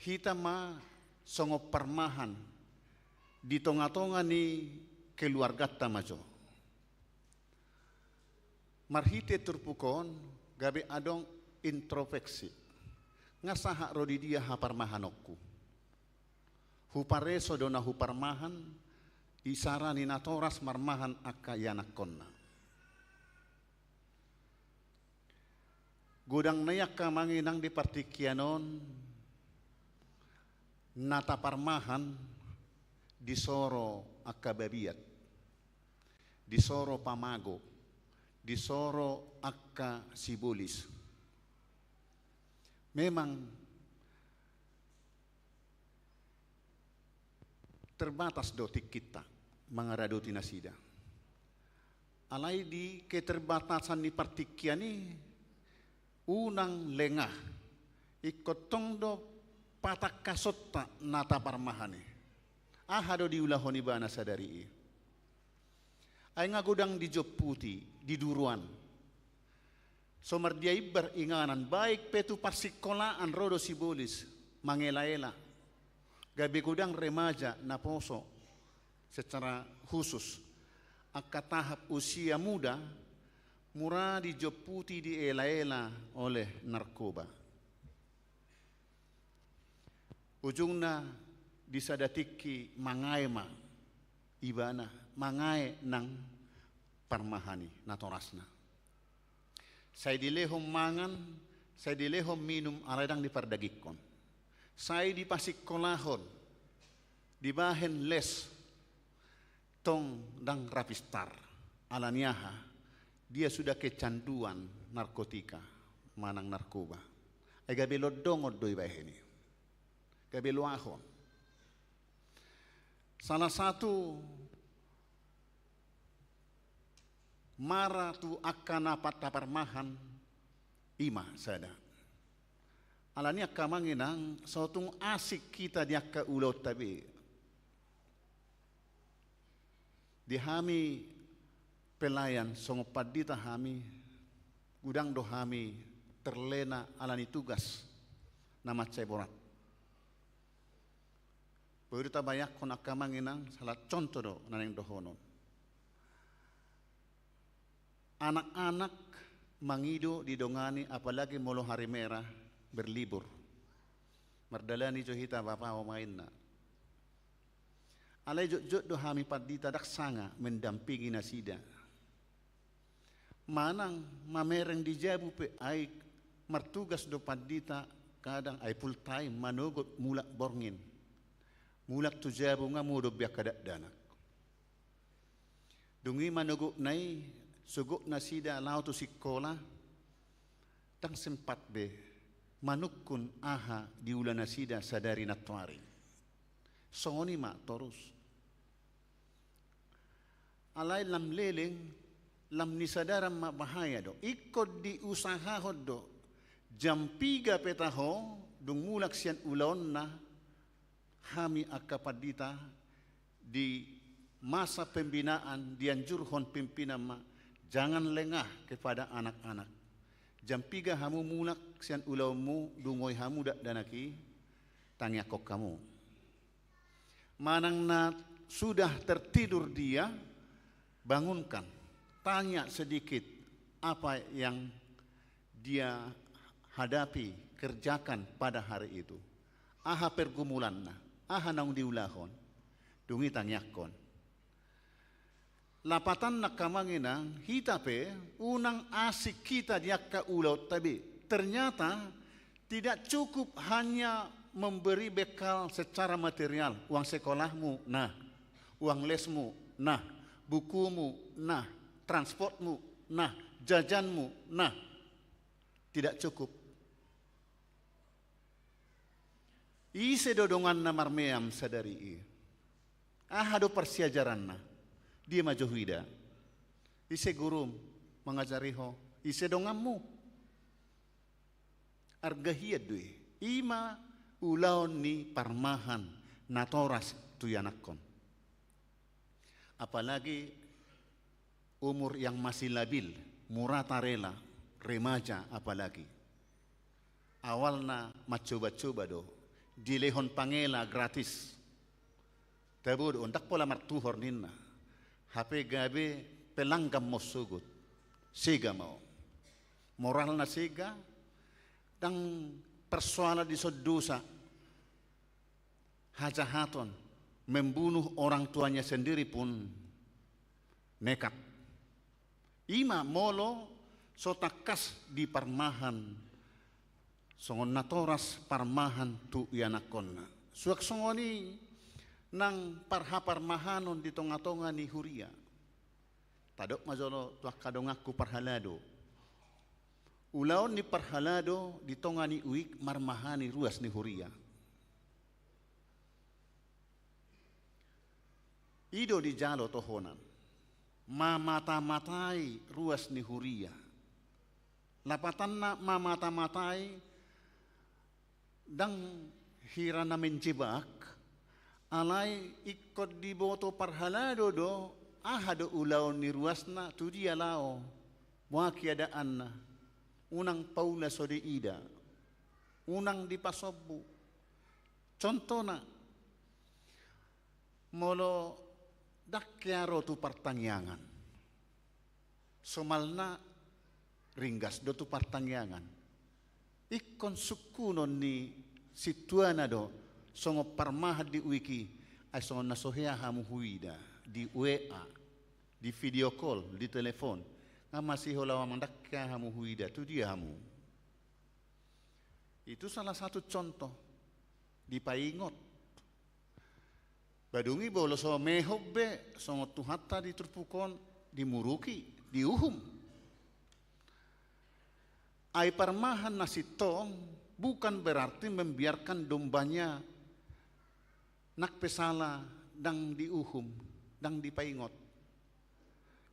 Hita ma songon parmahan di tonga-tonga ni keluarganta ma jo. Marhite turpuk on gabe adong introspeksi. Nga sahat ro di dia haparmahanonku? Hupareso do na huparmahan, isara ni natoras marmahan angka ianakkonna. Godang nai angka amang inang di partingkian on, na taparmahan disoro angka babiat, disoro pamago, disoro angka sibolis. Memang terbatas do tingkinta mangaradoti nasida. Alai di keterbatasan ni partingkian i, unang lengah, ingkon tong do patangkasonta na taparmahan i. Aha do diulahon ibana sadari i? Ai nga godang dijomputi, di duruan. So mardia imbar inganan, baik pe tu parsingkolaan ro do sibolis mangelaela. Gabe godang remaja naposo secara khusus, angka tahap usia muda, mura dijomputi, dielaela oleh narkoba. Ujungna di sada tingki mangae ma ibana, mangae nang parmahan i natorasna. Sai dilehon mangan, sai dilehon minum, alai ndang dipardagingkon. Sai dipasikolahon, dibahen les, tong ndang rapistar. Ala ni aha? Dia sudah kecanduan narkotika manang narkoba. Ai gabe londongon do ibahen i. Gabe loahon. Salah satu mara tu angka na pat-, na parmahan i ma sada. Ala ni i angka amang inang, so tung asing hita di angka ulaonta be. Di hami pelayan, songon pandita hami, godang do hami terlena ala ni tugas na mansai borat. Boi do tabayangkon angka amang inang, salah contoh do na naeng dohonon. Anak-anak mangido didongani, apalagi molo hari merah, berlibur. Mardalani jo hita bapa, oma, inna. Alai jotjot do hami pandita ndang sanga mendampingi nasida. Manang mamereng di jabu pe, ai martugas do pandita, kadang ai full time manogot mulak borngin. Mulak tu jabu nga modom be angka dakdanak. Dung i manogotna i, sogot nasida laho tu sikola, ndang sempat be manungkun aha diula nasida sadari nantoari. Songon i ma torus. Alai lam leleng, lam ni sadaran ma bahaya do. Ingkon diusahahon do. Jam piga pe taho, dung mulak sian ulaonna, hami angka pandita di masa pembinaan dianjurhon pimpinan ma, jangan lengah kepada anak-anak. Jam piga hamu mulak sian ulaonmu, dung oi hamu dakdanak i, tangiangkon hamu. Manang na sudah tertidur dia, bangunkan, tanya sedikit apa yang dia hadapi, kerjakan pada hari itu. Aha pergumulanna, aha naung diulahon, dung i tangiangkon. Lapatanna angka amang inang, hita pe unang asing hita di angka ulaonta be. Ternyata tidak cukup hanya memberi bekal secara material, uang sekolahmu, nah, uang lesmu, nah, bukumu, nah, transportmu, nah, jajanmu, nah. Tidak cukup. Ise do donganna marmeam sadari i? Aha do parsiajaranna? Dia ma jo huida? Ise gurum mangajari ho? Ise donganmu? Arga hian do i. I ma ulaon ni parmahan natoras tu ianakhon. Apalagi umur yang masih labil, murah tarela, remaja apalagi. Awalna mancoba-coba do, dilehon pangela gratis. Tabo do, ndang pola martuhor ninna. Hape gabe pelanggan ma on sogot. Sega ma on. Moralna sega, ndang persoalan dison dosa. Hajahaton, membunuh orang tuanya sendiri pun nekat. I ma molo so tangkas di parmahan, songon natoras parmahan tu ianakhonna. Suang songon i nang parhaparmahanon di tonga-tonga ni huria. Tadok ma jolo tu angka donganku parhalado. Ulaon ni parhalado di tonga ni uik marmahani ruas ni huria. I do dijalo tohonan. Mamata-matai ruas ni huria. Lapatanna mamata-matai, ndang hira na menjebak, alai ingkon diboto parhalado do, aha do ulaon ni ruasna, tu dia laho, boha keadaanna, unang paula so diida, unang dipasombu. Contohna, molo ndang hea ro tu partangiangan. Somalna ringgas do tu partangiangan. Ingkon sungkunon ni sintuana do, Songon parmahan di wiki, ai songon na so hea hamu huida, di W A, di video call, di telepon, nga masihol au amang, ndang hea hamu huida, tu dia hamu? Itu salah satu contoh, dipaingot. Ba dung i molo so mehop be songon Tuhanta di turpuk on, dimuruki, diuhum. Ai parmahan na sintong bukan berarti membiarkan dombanya nang pe sala ndang diuhum, ndang dipaingot.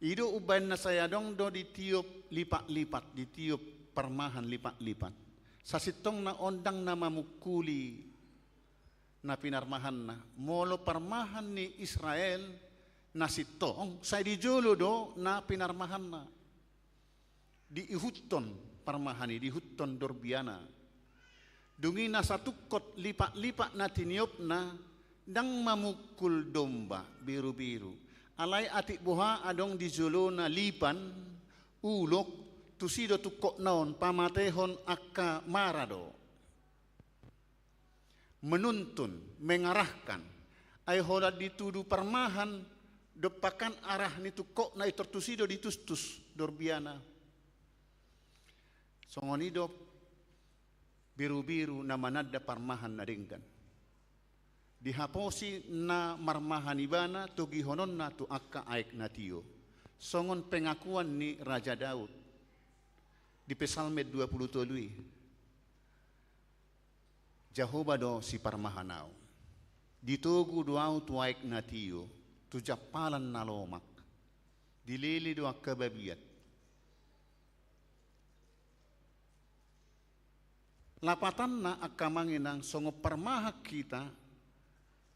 I do umbahen na sai adong do di tiop lipat-lipat, di tiop parmahan lipat-lipat. Sasintongna on ndang na mamungkuli na pinarmahanna. Molo parmahan ni Israel na sintong, sai di jolo do na pinarmahanna. Diihuthon parmahan i, diihuthon dorbiana. Dung i na satungkot lipat-lipat na tiniopna, ndang mamungkul domba birubiru. Alai atik boha adong di jolona lipan, ulok, tusi do tungkotna on, pamatehon angka mara do. Menuntun, mengarahkan. Ai holan ditudu parmahan, dompak an arah ni tungkotna i, tor tusi do ditustus dorbiana. Songon i do birubiru na mananda parmahan na denggan. Dihaposi na marmahan ibana togihononna tu angka aek na tio. Songon pengakuan ni Raja Daud di Psalmen dua pulu tolu i. Jahowa do siparmahan au. Ditogu do au tu aek na tio, tu jampalan na lomak. Dilele do angka babiat. Lapatanna angka amang inang, songon parmahan hita,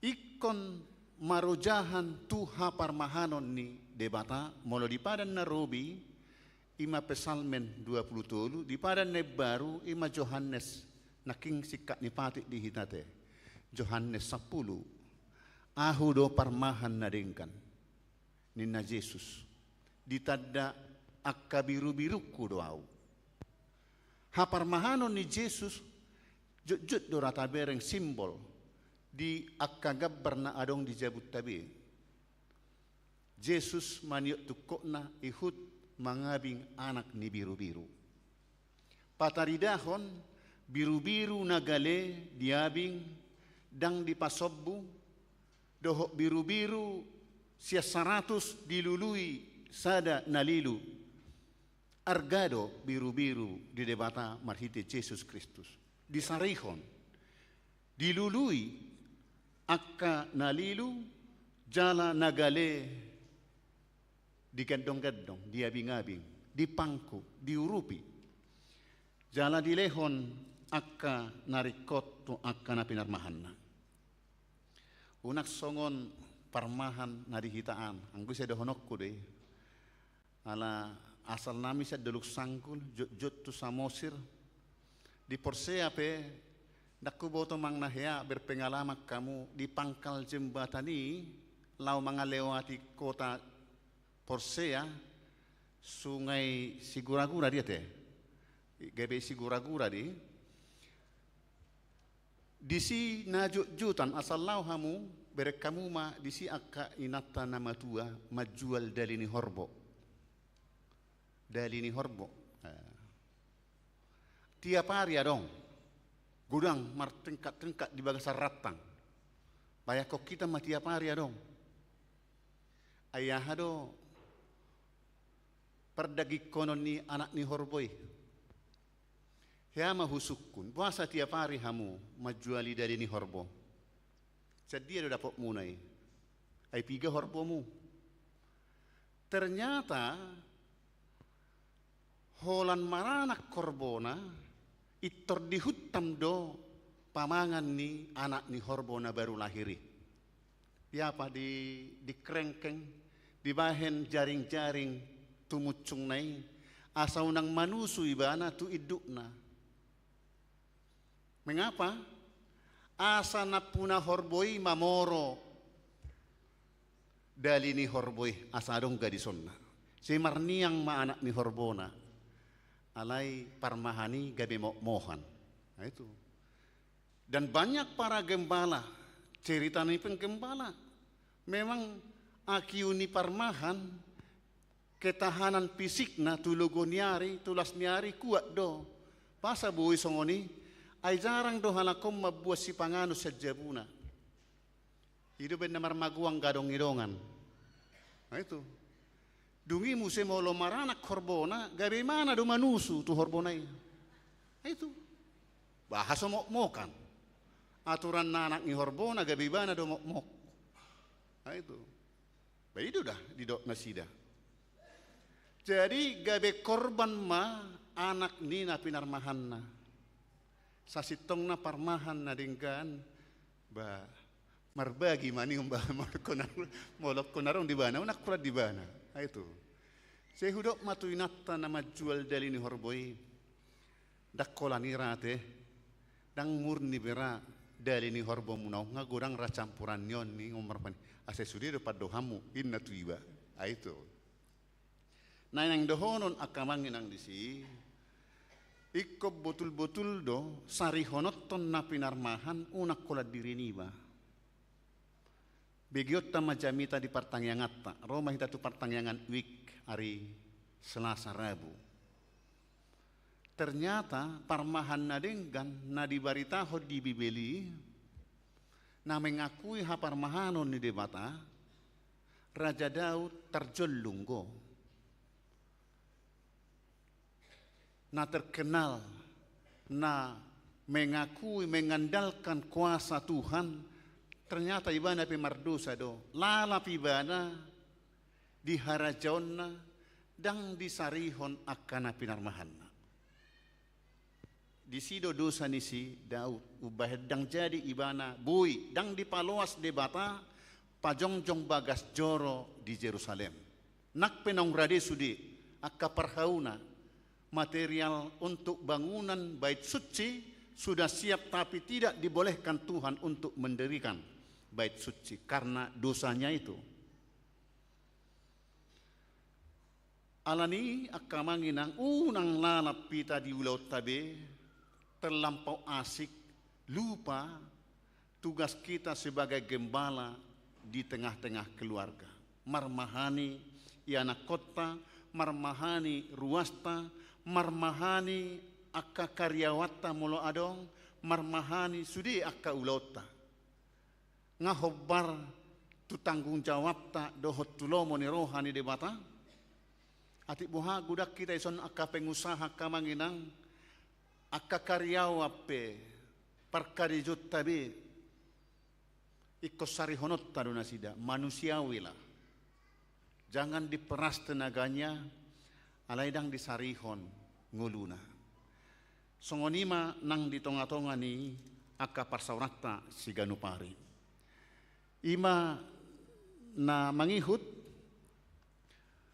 ingkon marojahan tu haparmahanon ni Debata. Molo di padan na robi, i ma Psalmen dua pulu tolu, di padan na imbaru, i ma Johannes, nangkin singkat ni patik di hita te. Johannes sampulu. Ahu do parmahan na denggan, ninna Jesus. Ditanda angka birubirungku do au. Haparmahanon ni Jesus jotjot do ra tabereng, simbol di angka gambar na adong di jabunta be. Jesus maniop tungkotna, ihut mangabing anak ni birubiru. Pataridahon birubiru na gale diabing, ndang dipasombu, dohot birubiru sian saratus dilului sada na lilu. Arga do birubiru di Debata marhite Jesus Kristus. Disarihon, dilului angka na lilu jala na gale, digandonggandong, diabingabing, dipangku, diurupi. Jala dilehon angka na ringkot tu angka na pinarmahanna. Unang songon parmahan na di hita an, anggo ise dohononku do i. Ala asal nami sian Dolok Sanggul, jotjot tu Samosir. Di Porsea pe, ndang huboto manang na hea berpengalaman hamu di pangkal jembatan i, laho mangalewati kota Porsea, Sungai Siguragura dia te. Gabe Siguragura di. Disi na jotjotan, asal laho hamu, bereng hamu ma disi angka inanta na matua manjual dali ni horbo. Dali ni horbo. Eh. Tiap ari adong. Godang martingkat-tingkat di bagasan rantang. Bayangkon hita ma, tiap ari adong. Ai aha do pardagingkonon ni anak ni horbo i? Hea ma husungkun, boasa tiap ari hamu manjuali dali ni horbo? Sian dia do dapotmuna i? Ai piga horbomu? Ternyata holan maranak horbona, pintor dihuntam do pamangan ni anak ni horbo na baru lahir i. Diapa, di, dikrengkeng, dibahen jaring-jaring tu muncungna i, asa unang manusu ibana tu indukna. Mengapa? Asa nampuna horbo i mamoro dali ni horbo i, asa adong gadisonna. Sai marniang ma anak ni horbona. Alai parmahan i gabe mohmohan. Nah, itu. Dan banyak para gembala, cerita ni penggembala. Memang akiu ni parmahan, ketahanan fisikna tu logo ni ari, tu las ni ari, kuat do. Boasa boi songon i? Ai jarang do halak on mambuat sipanganon sian jabuna. I do baen na marmagoan gadong ni dongan. Nah, itu. Dung i muse molo maranak horbona, gabe ibana do manusu tu horbona i. Nah, itu. Baha so mokmokan. Aturan na anak ni horbona, gabe ibana do mokmok. Nah, itu. Bah, i do da didok nasida. Jadi gabe korban ma anak ni na pinarmahanna. Sasintongna parmahan na denggan, bah, marbagi ma nion, bah, molo holan na rung, molo holan na rung di ibana, unang holan di ibana. Nah, itu. Sai hudok ma tu inanta na manjual dali ni horbo i. Ndang holan i ra ate, ndang murni be ra dali ni horbomuna on, nga godang ra campuran ni on, ninna, marpani. Asa sude do pandohanmu, ninna tu iba. Nah, itu. Na naeng dohonon angka amang inang disi, ingkon botul-botul do sarihononhon na pinarmahan unang holan diri niba. Begeonta ma jamita di partangianganta, ro ma hita tu partangiangan wijk ari Selasa Rabu. Ternyata parmahan na denggan na dibaritahon di Bibel i, na mengakui haparmahanon ni Debata, Raja Daud tarjollung do. Na terkenal, na mengakui, mengandalkan kuasa Tuhan, ternyata ibana pe mardosa do. Lalap ibana di harajaonna, ndang disarihon angka na pinarmahanna. Disi do dosa ni si Daud, umbahen ndang jadi ibana boi, ndang dipaloas Debata pajongjong bagas joro di Jerusalem. Nang pe naung rade sude angka parhauna, material untuk bangunan bait suci sudah siap, tapi tidak dibolehkan Tuhan untuk mendirikan bait suci karena dosanya itu. Alani i, angka amang inang, unang lalap hita di ulaonta be, terlampau asik, lupa tugas kita sebagai gembala di tengah-tengah keluarga. Marmahani ianakhonta, marmahani ruasta, marmahani angka karyawaonta molo adong, marmahani sude angka ulaonta. Nga hombar tu tanggung jawabta dohot tu lomo ni roha ni Debata? Atik boha godang hita dison angka pengusaha, angka amang inang, angka karyawan pe, parkarejonta be, ingkon sarihononta do nasida, manusiawi lah. Jangan diperas tenaganya, alai ndang disarihon ngoluna. Songon i ma nang di tonga-tonga ni angka parsaoranta siganup ari. I ma na mangihut,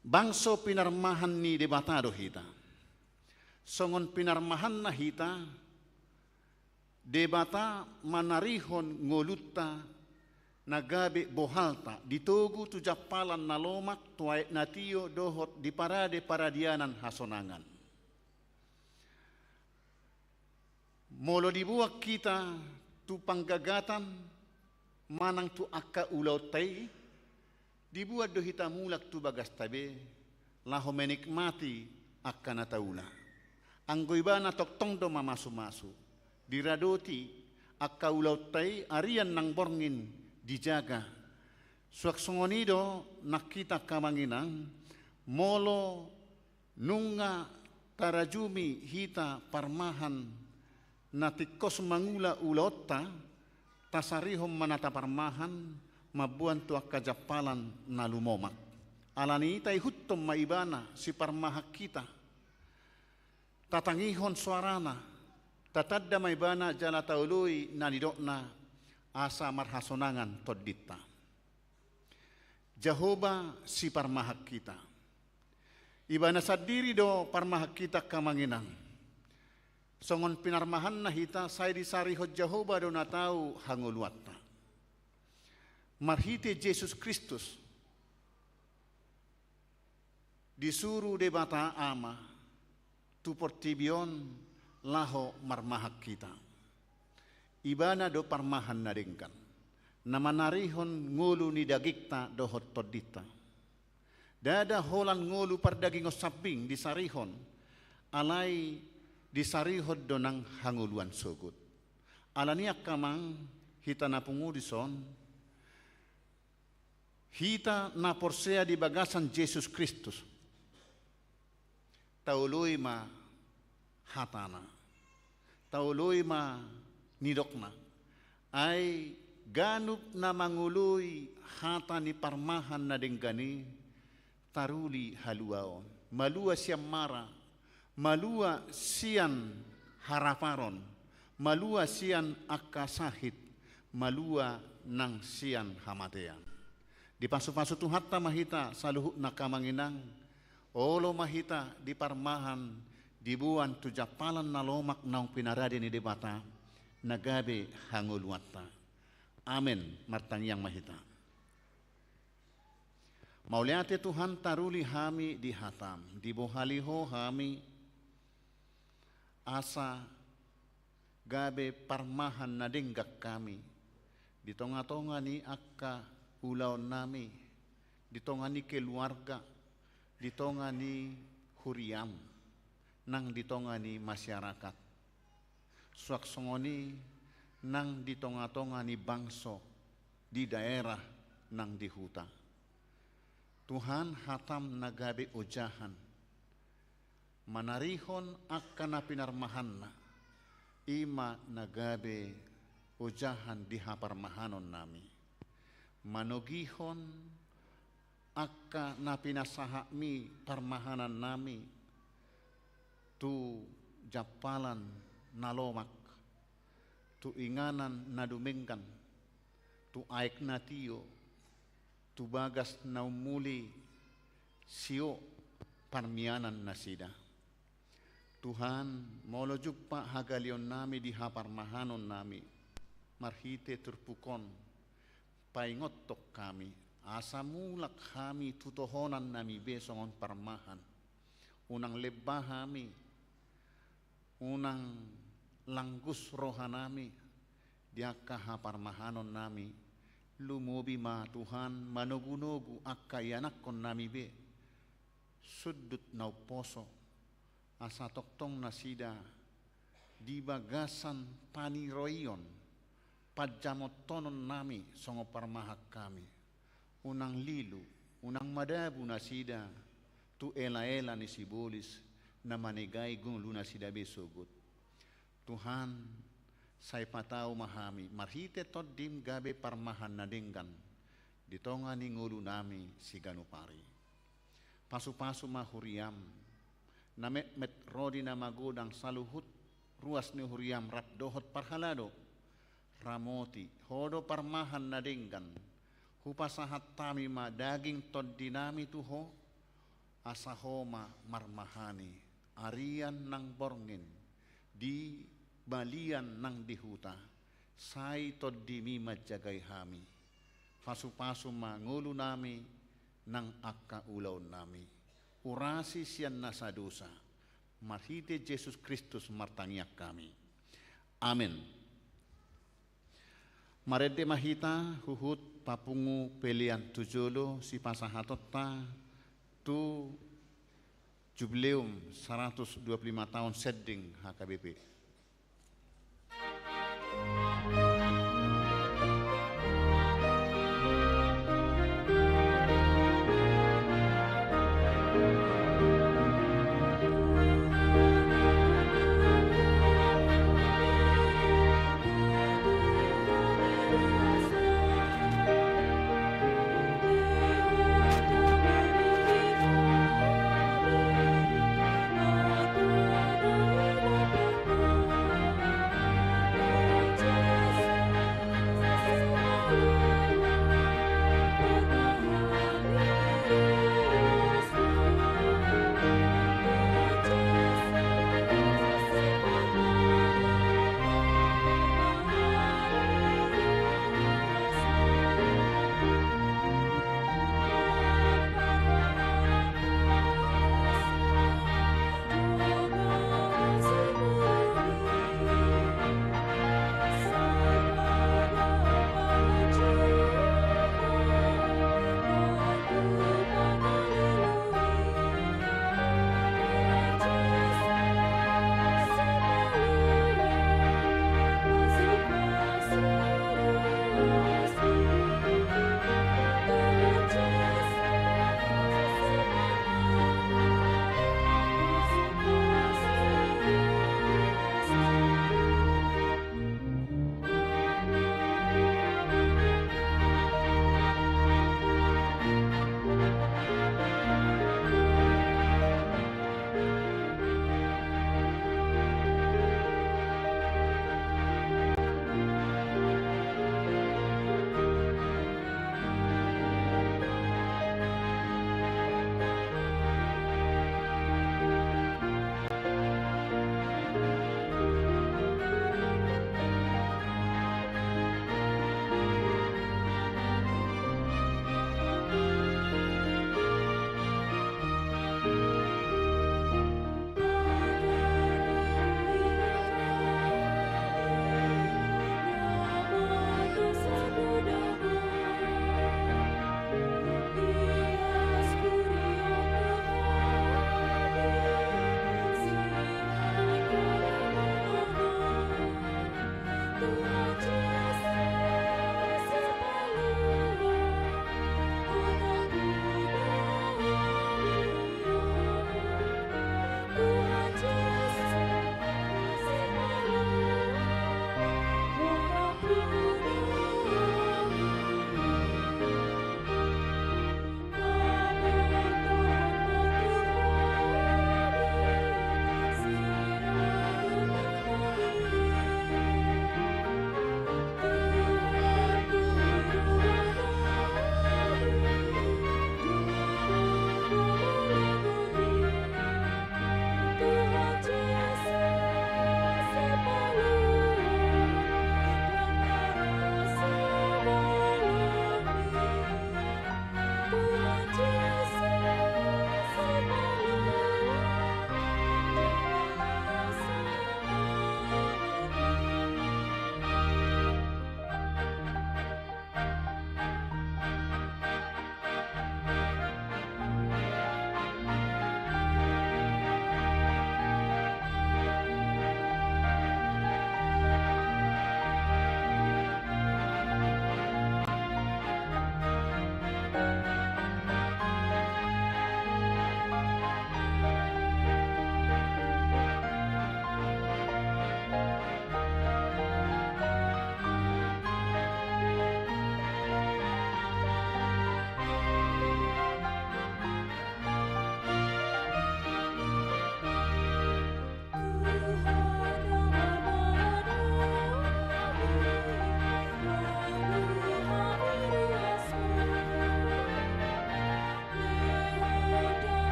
bangso pinarmahan ni Debata do hita. Songon pinarmahanna hita, Debata manarihon ngolunta na gabe bohalta, di togu tu jampalan na lomak, tu aek na tio dohot di parade paradianan hasonangan. Molo diboan hita tu panggagatan manang tu angka ulaonta i, diboan do hita mulak tu bagasta be, laho menikmati angka na taula. Anggo ibana tongtong do mamasu-masu, diradoti angka ulaonta i, arian nang borngin dijaga. Suang songon i do nang hita angka amang inang, molo nunga tarajumi hita parmahan na tingkos mangula ulaonta, tasarihon ma na taparmahan mamboan tu angka jampalan na lumomak. Alani i taihuthon ma ibana siparmahan hita, tatangihon soarana, tatanda ma ibana jala taoloi na nidokna, asa marhasonangan tondinta. Jahowa siparmahan hita. Ibana sandiri do parmahan hita angka amang inang. Songon pinarmahanna hita, sai disarihon Jahowa do na tau hangoluanta. Marhite Jesus Kristus, disuru Debata Ama tu portibi on laho marmahan hita. Ibana do parmahan na denggan, na manarihon ngolu ni dagingta dohot tondinta. Ndada holan ngolu pardagingon sambing disarihon, alai disarihon do nang hangoluan sogot. Alani i angka amang, hita na pungu dison, hita na porsea di bagasan Jesus Kristus, taoloi ma hatana, taoloi ma nidokna. Ai ganup na mangoloi hata ni parmahan na denggan i, taruli haluaon, malua sian mara, malua sian haraparon, malua sian angka sahit, malua nang sian hamatean. Dipasupasu Tuhanta ma hita saluhutna, angka amang inang, olo ma hita di parmahan, diboan tu jampalan na lomak naung pinarade ni Debata, na gabe hangoluanta. Amen. Martangiang ma hita. Mauliate Tuhan, taruli hami di hatam, dibohali Ho hami, asa gabe parmahan na denggan hami di tongatonga ni angka ulaonnami, di tonga ni keluarga, di tonga ni huriam, nang di tonga ni masyarakat. Suang songon i nang di tongatonga ni bangso, di daerah nang di huta. Tuhan, hatam na gabe ojahan, manarihon angka na pinarmahanna, i ma na gabe ojahan di haparmahanonnami. Manogihon angka na pinasahatmi parmahanannami tu jampalan na lomak, tu inganan na dumenggan, tu aek na tio, tu bagas na ummuli, sio parmianan nasida. Tuhan, molo jumpa hagaleonnami di haparmahanonnami marhite turpuk on, paingothon hami, asa mulak hami tu tohonannami be songon parmahan. Unang lemba hami, unang langgus rohanami di angka haparmahanonnami. Lumobi ma Tuhan manogunogu angka ianakkonnami be, sundut na umposo, asa tongtong nasida di bagasan paniroion, panjamothononnami songon parmahan hami. Unang lilu, unang madabu nasida tu elaela ni sibolis na manegai ngolunasida be sogot. Tuhan, sai patau ma hami marhite Tondim gabe parmahan na denggan di tonga ni ngolunami siganup ari. Pasupasu ma huriam, na metmet ro di na magodang saluhut ruas ni huriam rap dohot parhalado. Ramoti Ho do parmahan na denggan. Hupasahat hami ma daging tondinami tu Ho, asa Ho ma marmahani arian nang borngin, di balian nang di huta, sai Tondimi manjagai hami. Pasupasu ma ngolunami nang angka ulaonnami. Urasi sian nasa dosa. Marhite Jesus Kristus martangiang hami. Amen. Marende ma hita huhut papungu pelean tu jolo sipasahatonta tu Jubileum saratus dua pulu lima taon sending H K B P.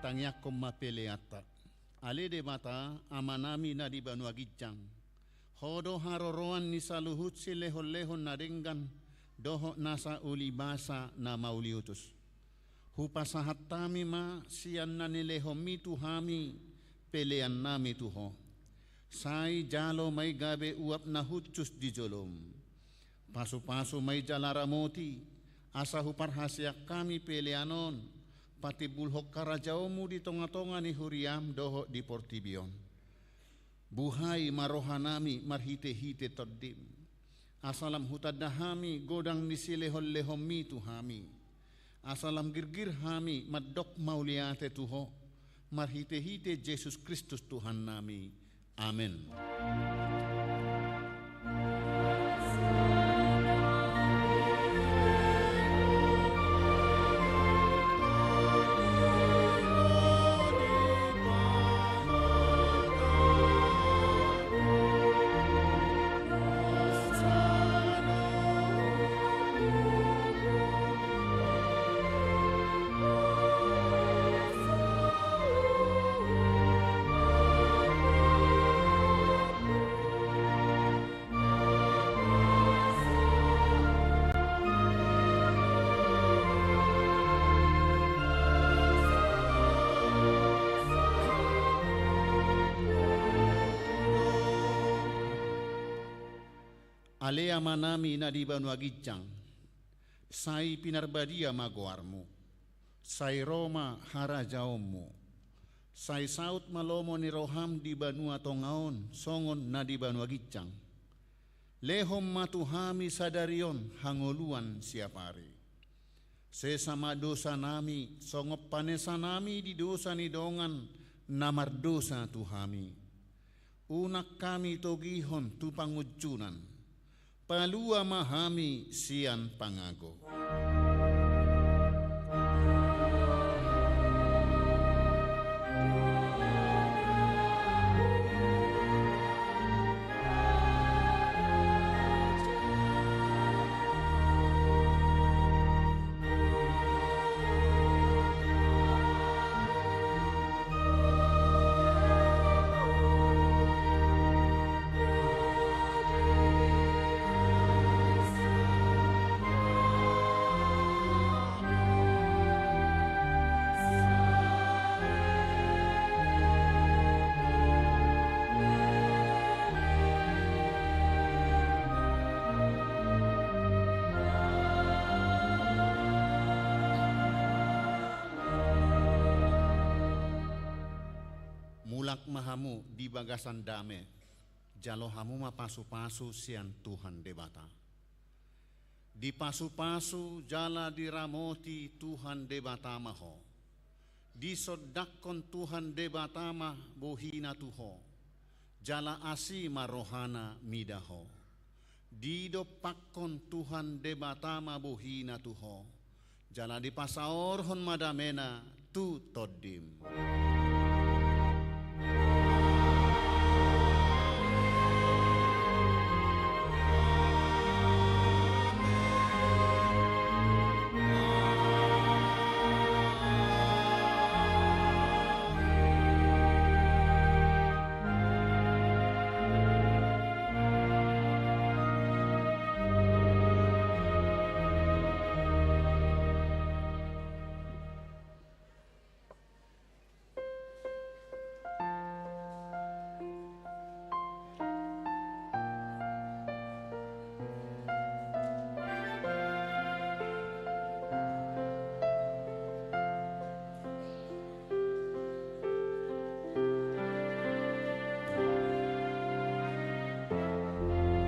Tangiangkon ma peleanta. Ale Debata, Amanami na di banua ginjang, Ho do haroroan ni saluhut silehonlehon na denggan dohot nasa ulibasa na mauliutus. Hupasahat hami ma sian na nilehonMi tu hami peleannami tu Ho. Sai jalo ma i gabe uap na hushus di joloM. Pasupasu ma i jala ramoti, asa huparhaseang hami pelean on patimbulhon harajaonMu di tongatonga ni huriaM dohot di portibi on. Buhai ma rohanami marhitehite TondiM, asa lam hutanda hami godang ni silehonlehonMi tu hami, asa lam girgir hami mandok mauliate tu Ho, marhitehite Jesus Kristus Tuhannami. Amen. Ale Amanami na di banua ginjang, sai pinarbadia ma goarMu. Sai ro ma harajaonMu. Sai saut ma lomo ni rohaM di banua tonga on songon na di banua ginjang. Lehon ma tu hami sadari on hangoluan siapari. Sesa ma dosanami songon panesanami di dosa ni dongan na mardosa tu hami. Unang hami togihon tu pangunjunan. Palua ma hami sian pangago. Mulak ma hamu di bagasan dame, jalo hamu ma pasupasu sian Tuhan Debata. Dipasupasu jala diramoti Tuhan Debata ma ho. Disondangkon Tuhan Debata ma bohiNa tu ho, jala asi ma rohaNa mida ho. Didompakkon Tuhan Debata ma bohiNa tu ho, jala dipasaorhon ma dameNa tu tondim.